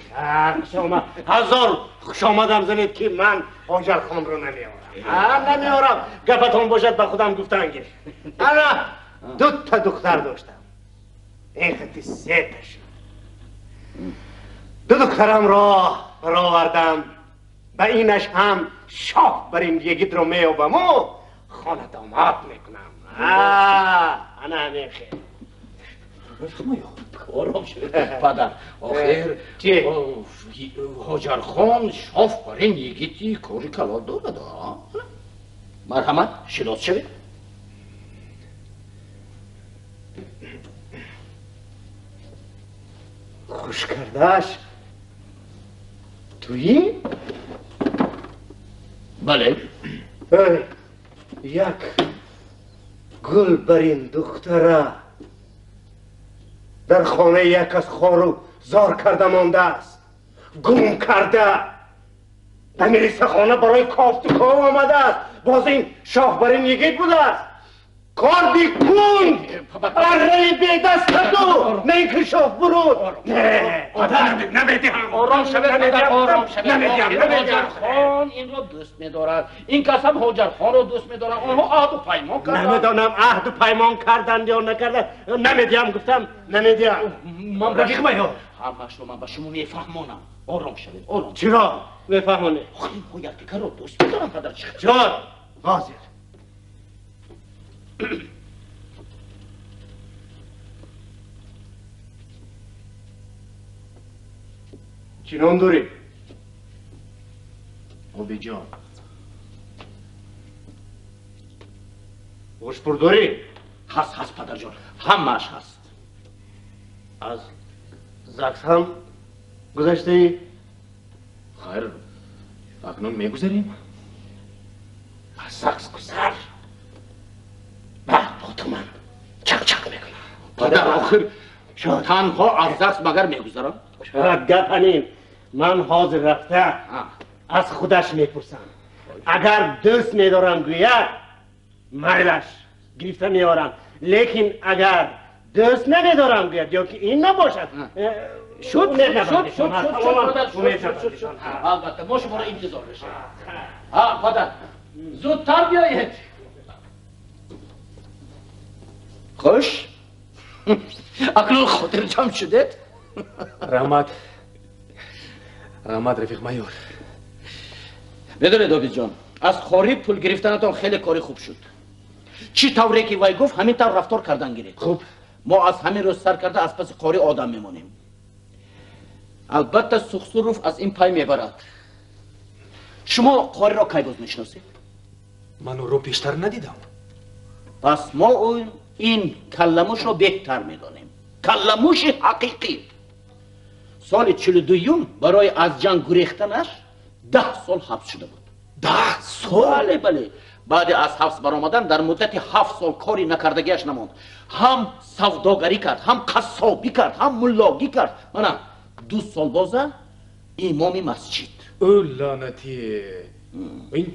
хушомад, ҳазор хушомадам занед, ки ман Ҳоҷархонро намеорам, намеорам. Гапатон бошад, ба худам гуфтан гир. Ана дута духтар доштам, ин хати сета шуд. Ду духтарамро баровардам, ба инаш ҳам шоҳ бар ин йигитро меёбаму хонадомад мекунам. Ана ҳамин хел. Ором шуд, падар. Охир Ҳоҷархон шоф бар ин йигити кори калон дорад. Марҳамат, шинос шавед. Хуш кардааш туӣ? Бале. Як гул бар ин духтара дар хонаи як аз хору зор карда мондааст, гум карда ба милисахона барои кофту ков омадааст. Боз ин шоҳ бар ин йигит будааст. Корди кунд арраи бедастату на ин ки шоҳ буруд. Намедиҳам. Ором шавед, ором шавед. Ҳоҷархон инро дӯст медорад, ин кас ҳам Ҳоҷархонро дӯст медорад. Онҳо аҳду паймон карданд. Намедонам аҳду паймон карданд ё накарданд. Намедиҳам, гуфтам, намедиҳам. Ман рафиқ майор, ҳамаашро ман ба шумо мефаҳмонам. Ором шавед, ором. Чиро мефаҳмонед? Инҳо якдигарро дӯст медоранд, падар. Чор ҳозир. Чӣ ном дорӣ? Обиҷон. Ошпур дорӣ? Ҳаст, ҳаст, падарҷон, ҳамааш ҳаст. Аз ЗАГС ҳам гузаштаӣ? Хайр, акнун мегузарем. Аз ЗАГС гузар, баъд бо ту ман чақ-чақ мекунам. Падар, охир танҳо аз ЗАГС магар мегузарам? Шояд гап ҳамин. Ман ҳозир рафта аз худаш мепурсам. Агар дӯст медорам гӯяд, майлаш, гирифта меорам. Лекин агар дӯст намедорам гӯяд ё ки ин набошад, шуд, шуд, шуд, шуд, шуд. Албатта, мо шуморо интизор мешавем. Падар, зудтар биёед. Хуш, акнун хотирҷамъ шудед? Раҳмат, раҳмат, рафиқ майор. Медонед, Обидҷон, аз хорӣ пул гирифтанатон хеле кори хуб шуд. Чӣ тавре ки вай гуфт, ҳамин тавр рафтор кардан гиред. Хуб. Мо аз ҳамин рӯз сар карда аз паси қори одам мемонем. Албатта, Сухсуров аз ин пай мебарад. Шумо қориро кай боз мешиносед? Ман ӯро пештар надидам. Пас мо ин калламушро беҳтар медонем. Калламуши ҳақиқӣ. Соли 42-юм барои аз ҷанг гурехтанаш 10 сол ҳабс шуда буд. 10 сол? Бале, бале. Баъди аз ҳабс баромадан дар муддати 7 сол кори накардагиаш намонд. Ҳам савдогарӣ кард, ҳам қассобӣ кард, ҳам муллогӣ кард. Мана 2 сол боза имоми масҷид. Ӯ лаънатӣ, ин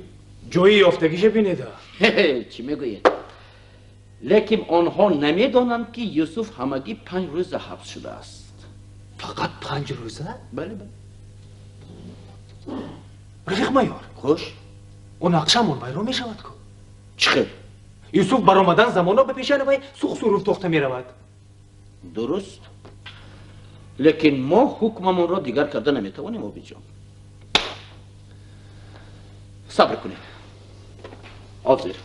ҷои ёфтагиша бинеда. Чӣ мегӯед? Лекин онҳо намедонанд, ки Юсуф ҳамагӣ 5 рӯза ҳабс шудааст. Фақат 5 рӯза? Бале, бале. Рафиқ майор. Хуш. О нақшамон вайрон мешавад ку. Чӣ хел? Юсуф баромадан замоно ба пешани вай Сухсуров тохта меравад. Дуруст. Лекин мо ҳукмамонро дигар карда наметавонем, Обиҷон. Сабр кунед. Ҳозир.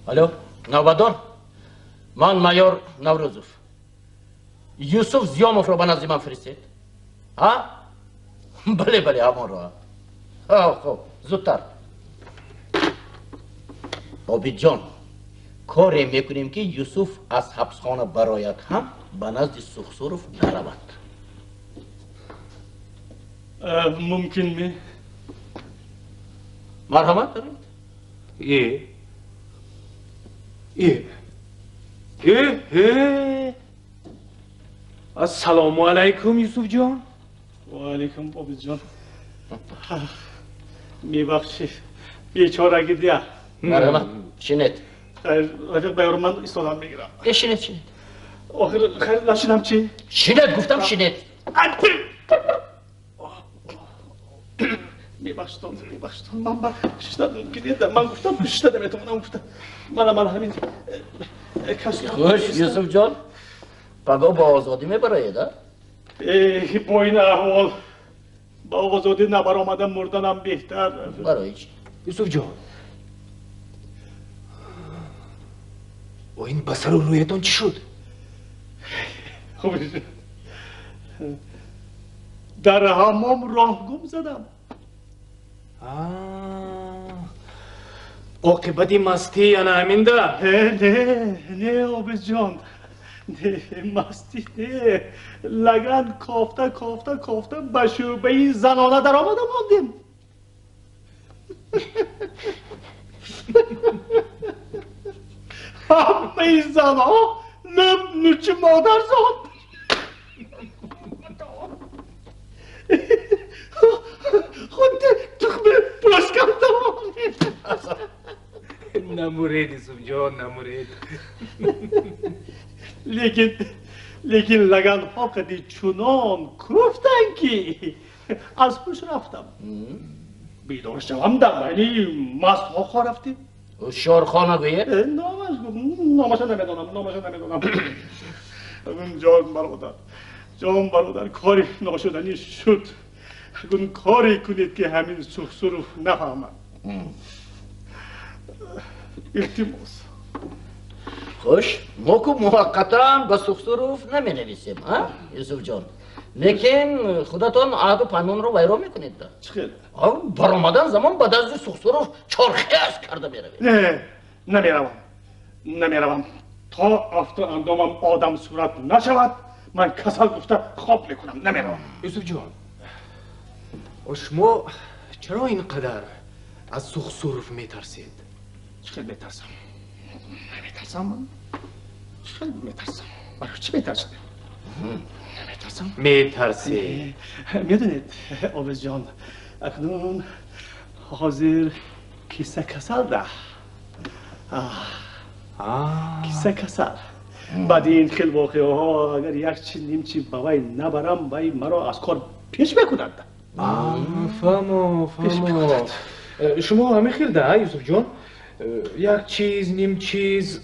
Алло, навбатдор? Ман майор Наврӯзов. Юсуф Зиёмовро ба назди ман фиристед. Ҳа? Бале, бале, ҳамонро. Хуб, зудтар. Обидҷон, коре мекунем ки Юсуф аз ҳабсхона барояд ҳам ба назди Сухсуров наравад. Мумкин ми? Марҳамат. Е. Е. Е, е. Ассалому алайкум, Юсуфҷон. Ва алайкум, Обидҷон. Мебахшед, бечорагӣ дия. Марҳамат, шинед. Хайр, рафиқ байёр, ман истодам мегирам. Шинед, шинед. Охир, хайр, нашинам чӣ? Шинед, гуфтам шинед. Мебахшитон, мебахшитон, ман ба шишта мумкин нест. Ман гуфтам шишта наметавонам, гуфтам. Ман ҳамин Хуш, Юсуфҷон, паго ба озодӣ мебароед, а? Бо ин аҳвол ба озодӣ набаромада мурданам беҳтар. Барои чӣ? Юсуфҷон, бо ин басару рӯятон чӣ шуд? Дар ҳаммом роҳ гум задам. Оқибати мастӣ ана ҳаминда? Не, не, Обидҷон, не, мастӣ не. Лаган кофта, кофта, кофта ба шӯъбаи занона даромада мондем. Ҳамаи занҳо лӯб нӯчи модарзод. Худ тухми пӯст карда мондем. Намуред, Юсуфҷон, намуред. Лекин лаганҳо қади чунон кӯфтанд, ки аз ҳуш рафтам. Бедор шавам, дар байни мастҳо хо рафтем. Ҳушёрхона гӯед? Номаш номаша намедонам, номаша намедонам. Ҷон бародар, ҷон бародар, кори ношуданӣ шуд. Акун коре кунед, ки ҳамин Сухсуров нафаҳмад. Илтимос. Хуш, мо ку муваққатан ба Сухсуров наменависем, а, Юсуфҷон? Лекин худатон аҳду паймонро вайрон мекунед. Чӣ хел? Баромадан замон ба дасти Сухсуров чорхез карда меравед. Не, намеравам, намеравам. То афту андомам одам сурат нашавад, ман касал гуфта хоб мекунам, намеравам. Юсуфҷон, шумо чаро ин қадар аз Сухсуров метарсед? Чӣ хел метарсам? Наметарсам ман. Чӣ хел метарсам? Барои чӣ метарсам? Наметарсам. Метарсед. Медонед, Обидҷон, акнун ҳозир киса касал да. Киса касал. Баъди ин хел воқеаҳо агар як чи нимчи ба вай набарам, вай маро аз кор пеш мекунад. Фаҳмо, фаҳмо. Шумо ҳамин хел да, Юсуфҷон? Як чиз, ним чиз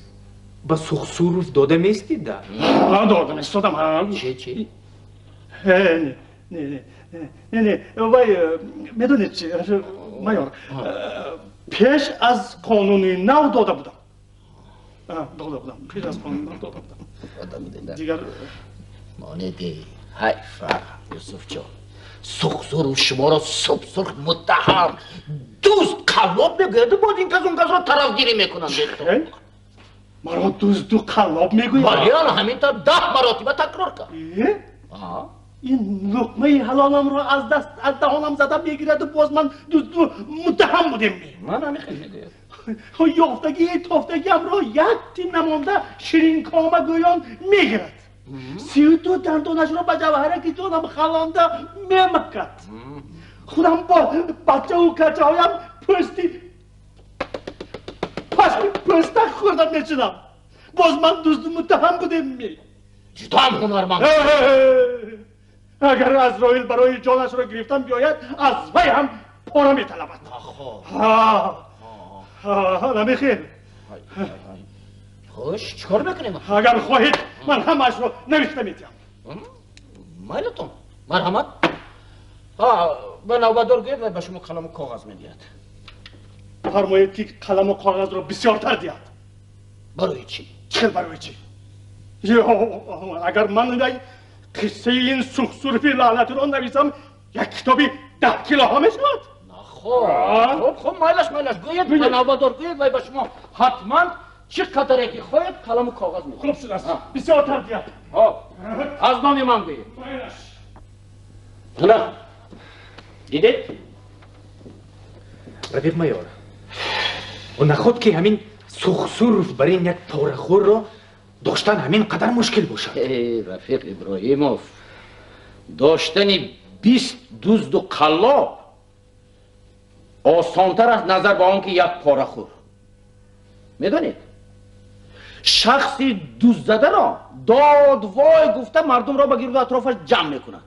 ба Сухсуров дода местид да? Дода местодам. Чи, чи? Не, не, не, не, вай, медонед чи, майор, пеш аз қонуни нав дода будам. Дода будам, пеш аз қонуни нав дода будам. Дигар монеди, ҳайфа, Юсуфҷон. Сухсуров шуморо субсурх муттаҳам, дузд, қаллоб мегӯяду, боз ин кас он касро тарафгирӣ мекунанд. Маро дузду қаллоб мегӯяд? Бале, ана ҳамин тавр 10 маротиба такрор кард. Ин луқмаи ҳалоламро аз даст аз даҳонам зада мегираду, боз ман дузду муттаҳам будем? Ман ҳамин хел мегӯяд. Ёфтагии тофтагиамро як тин намонда ширинкома гӯён мегирад. 32 дандонашро ба ҷавҳараки ҷонам халонда мемакад. Худам бо бачаву качаҳоям пӯсти пашми пӯста хӯрда мешудам. Боз ман дузду муттаҳам будем ми? Ҷудоам ҳунарманд. Агар Азроил барои ҷонашро гирифтан биёяд, аз вай ҳам пора металабад. Намехел. Хуш, чӣ кор мекунем? Агар хоҳед, ман ҳамаашро навишта медиҳам. Майлатон, марҳамат. Ба навбатдор гӯед, вай ба шумо қаламу коғаз медиҳад. Фармоед, ки қаламу коғазро бисёртар диҳад. Барои чӣ? Чӣ хел барои чӣ? Агар ман қиссаи ин Сухсурфи лаънатиро нависам, як китоби 10 килоҳо мешавад. Хуб, хуб, майлаш, майлаш. Гӯед ба навбатдор, гӯед вай ба шумо ҳатман чӣ қадаре ки хоҳед қаламу коғаз медиҳад. Хуб шудааст. Бисёр тарбият. Аз номи ман гӯед. Ана, дидед? Рафиқ майор, наход ки ҳамин сухсурф бар ин як порахӯрро доштан ҳамин қадар мушкил бошад. Рафиқ Иброҳимов, доштани 20 дузду қаллоб осонтар аст назар ба он ки як порахӯр. Медонед, шахси дуздзадаро дод вой гуфта мардумро ба гирду атрофаш ҷамъ мекунад,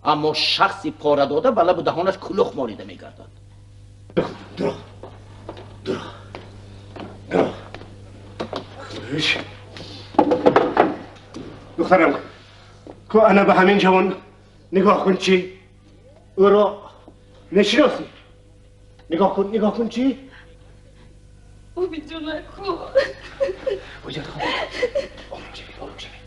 аммо шахси пора дода ба лабу даҳонаш кулух молида мегардад. Дурӯғ, дурӯғ, дурӯғ. Хуш духтарам, ку ана ба ҳамин ҷавон нигоҳ кун, чӣ ӯро мешиносӣ? Нигоҳ кун, нигоҳ кун, чӣ? Обиҷонаку. Ҳоҷатхон, ором шавед, ором шавед.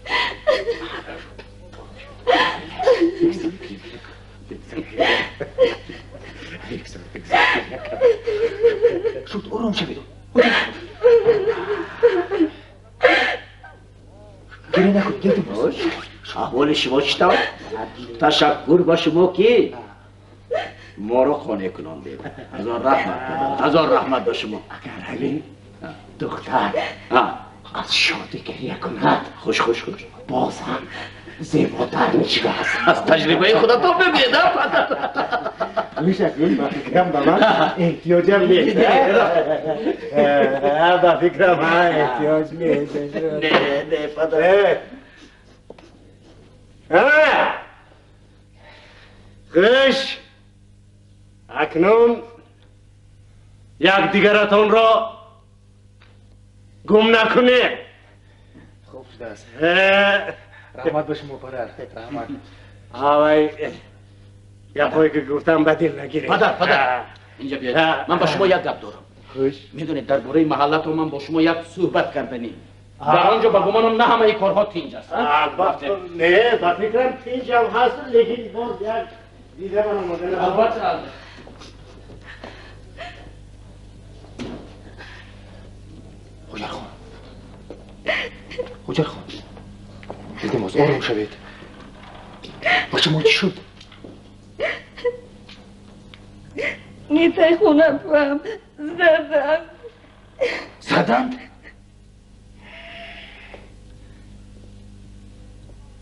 Шуд, ором шавед. Гиря накун, гиря боз. Аҳволи шумо чӣ тавр? Ташаккур ба шумо ки моро қонеъ кунондед. Ҳазор раҳмат, ҳазор раҳмат ба шумо. Агар ҳамин духтар аз шодӣ гиря кунад, хуш хуш хуш, боз ҳам зеботар мешудааст. Аз таҷрибаи худатон мебинед, а падар? Гӯш, ба фикрам ба ман эҳтиёҷам нест. Ба фикрам эҳтиёҷ нест. Не, не, падар. Хуш, акнун якдигаратонро гум накунед. Хуб шудааст. Раҳмат ба шумо, падар, раҳмат. Авай, гапҳое ки гуфтам ба дил нагиред. Падар, падар, инҷа биёед, ман ба шумо як гап дорам. Хуш. Медонед, дар бораи маҳаллатон ман бо шумо як суҳбат карданӣ. Дар он ҷо ба гумонам на ҳамаи корҳо тинҷ аст. Не, ба фикрам тинҷам ҳаст, лекин боз як дида ман омода. Албатта. Ҳоҷархон, Ҳоҷархон, илтимос ором шавед. Ба шумо чӣ шуд? Нитай хонапам заданд. Заданд?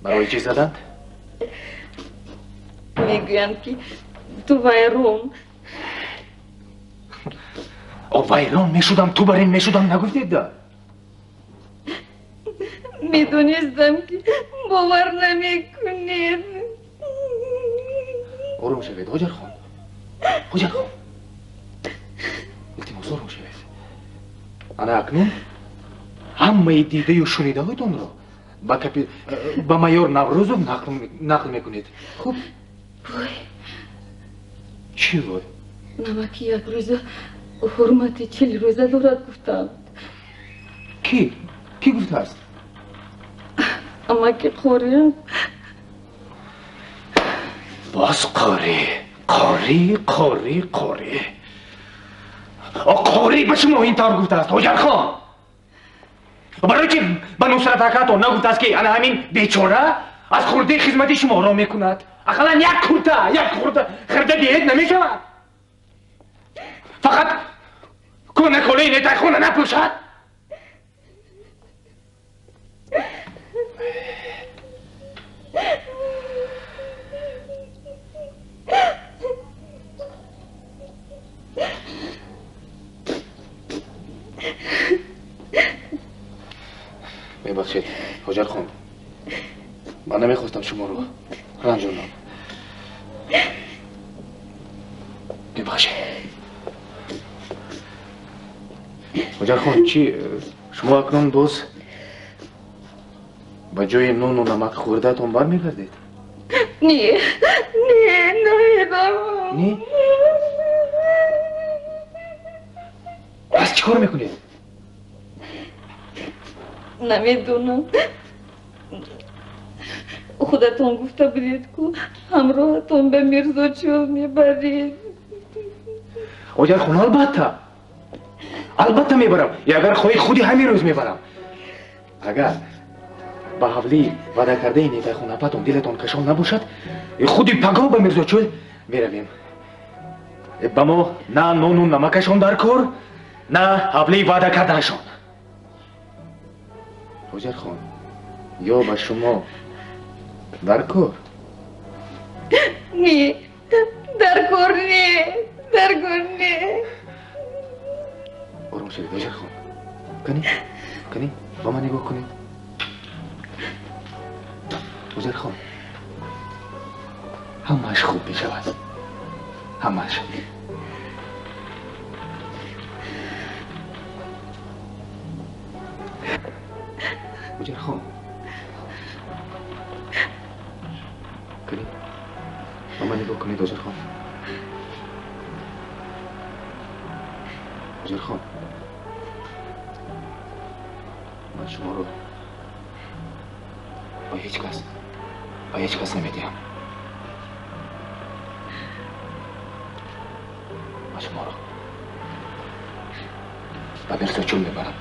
Барои чӣ заданд? Мегӯянд ки ту вайрон. О, вайрон мешудам, ту бар ин мешудам нагуфтед да? Медонистам ки бовар намекунед. Ором шавед, Ҳоҷархон. Ҳоҷархон, илтимос ором шавед. Ана акнун ҳамаи дидаю шунидаҳоятонро ба майор Наврӯзов нақл мекунед. Хуб? Вой. Чӣ вой? Намаки як рӯза ҳурмати 40 рӯза дорад гуфтанд. Кӣ? Кӣ гуфтааст? Амаки қориам. Боз қорӣ, қорӣ, қорӣ, қорӣ. О, қорӣ ба шумо ин тавр гуфтааст, Ҳоҷархон. Барои чи ба Нусрат акаатон нагуфтааст ки ана ҳамин бечора аз хурдии хизмати шуморо мекунад? Ақаллан як курта, як хурда диҳед намешавад? Фақат кӯна колаи нетайхона напӯшад? Мебахшед, Ҳоҷархон, ман намехостам шуморо ранҷонам. Мебахшед. Ҳоҷархон, чӣ шумо акнун боз ба ҷои нону намак хӯрдаатон бармегардед? Не, не, намедонам. Не? Пас чӣ кор мекунед? Намедонам. Худатон гуфта будед, ку ҳамроҳатон ба Мирзочол мебаред. Оҷархон, албатта. Албатта мебарам. Агар хоҳӣ худи ҳамин рӯз мебарам. Агар ба ҳавлӣ ваъда кардаи Нетайхон апатон дилатон кашон набошад, худи пагоҳ ба Мирзочӯл меравем. Ба мо на нону намакашон дар кор, на ҳавлии ваъда кардаашон. Ҳоҷархон, ё ба шумо дар кор? Не, дар кор не, дар кор не. Ором шавед, Ҳоҷархон. Кани, кани, ба ман нигоҳ кунед. Ҳоҷархон, ҳамааш хуб мешавад. Ҳамааш. Ҳоҷархон, кани, ба ман нигоҳ кунед, Ҳоҷархон. Ҳоҷархон, ман шуморо ба ҳеҷ кас, ба ҳеҷ кас намедиҳам. Ман шуморо ба Мирзочӯл мебарам.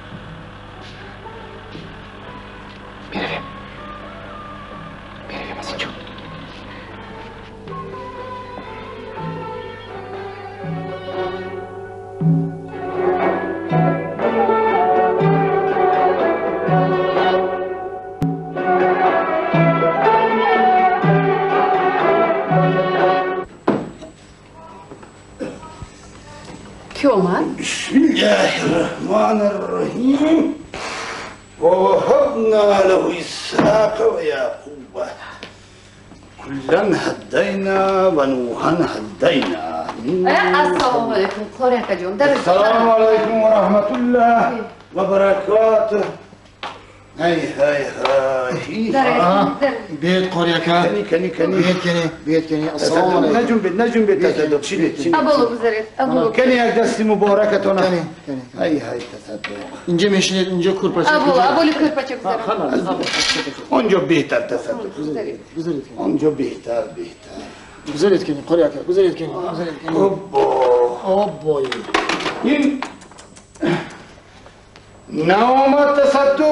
Меравем. Меравем аз инҷо. Ки омад? Бисмиллаҳир-раҳмонир-раҳим. Ва ваҳабна лаҳу Исҳоқа ва Яъқуба. Куллан ҳадайна ва Нуҳан ҳадайна. Ассалому алайкум, Қори акаҷон. Ассалому алайкум ва раҳматуллоҳ ва баракотуҳ. Ҳай, ҳай, ҳай. Биёед, Қори ака. Кани, кани, кани. Биёед, кани, биёед, кани. Ассалому алайкум. Наҷунбед, наҷунбед, тасаддуқ. Шинед, шинед. Аболо гузаред, аболо. Кани як дасти муборакатона. Кани, кани. Ҳай, ҳай, тасаддуқ. Инҷа мешинед, инҷа курпача. Аболо, аболи курпача гузарам. Онҷо беҳтар, тасаддуқ. Гузаред, гузаред. Онҷо беҳтар, беҳтар. Гузаред, кани, Қори ака, гузаред, кани, гузаред, кани. Оббо. Оббой. Ин наомад, тасаддуқ.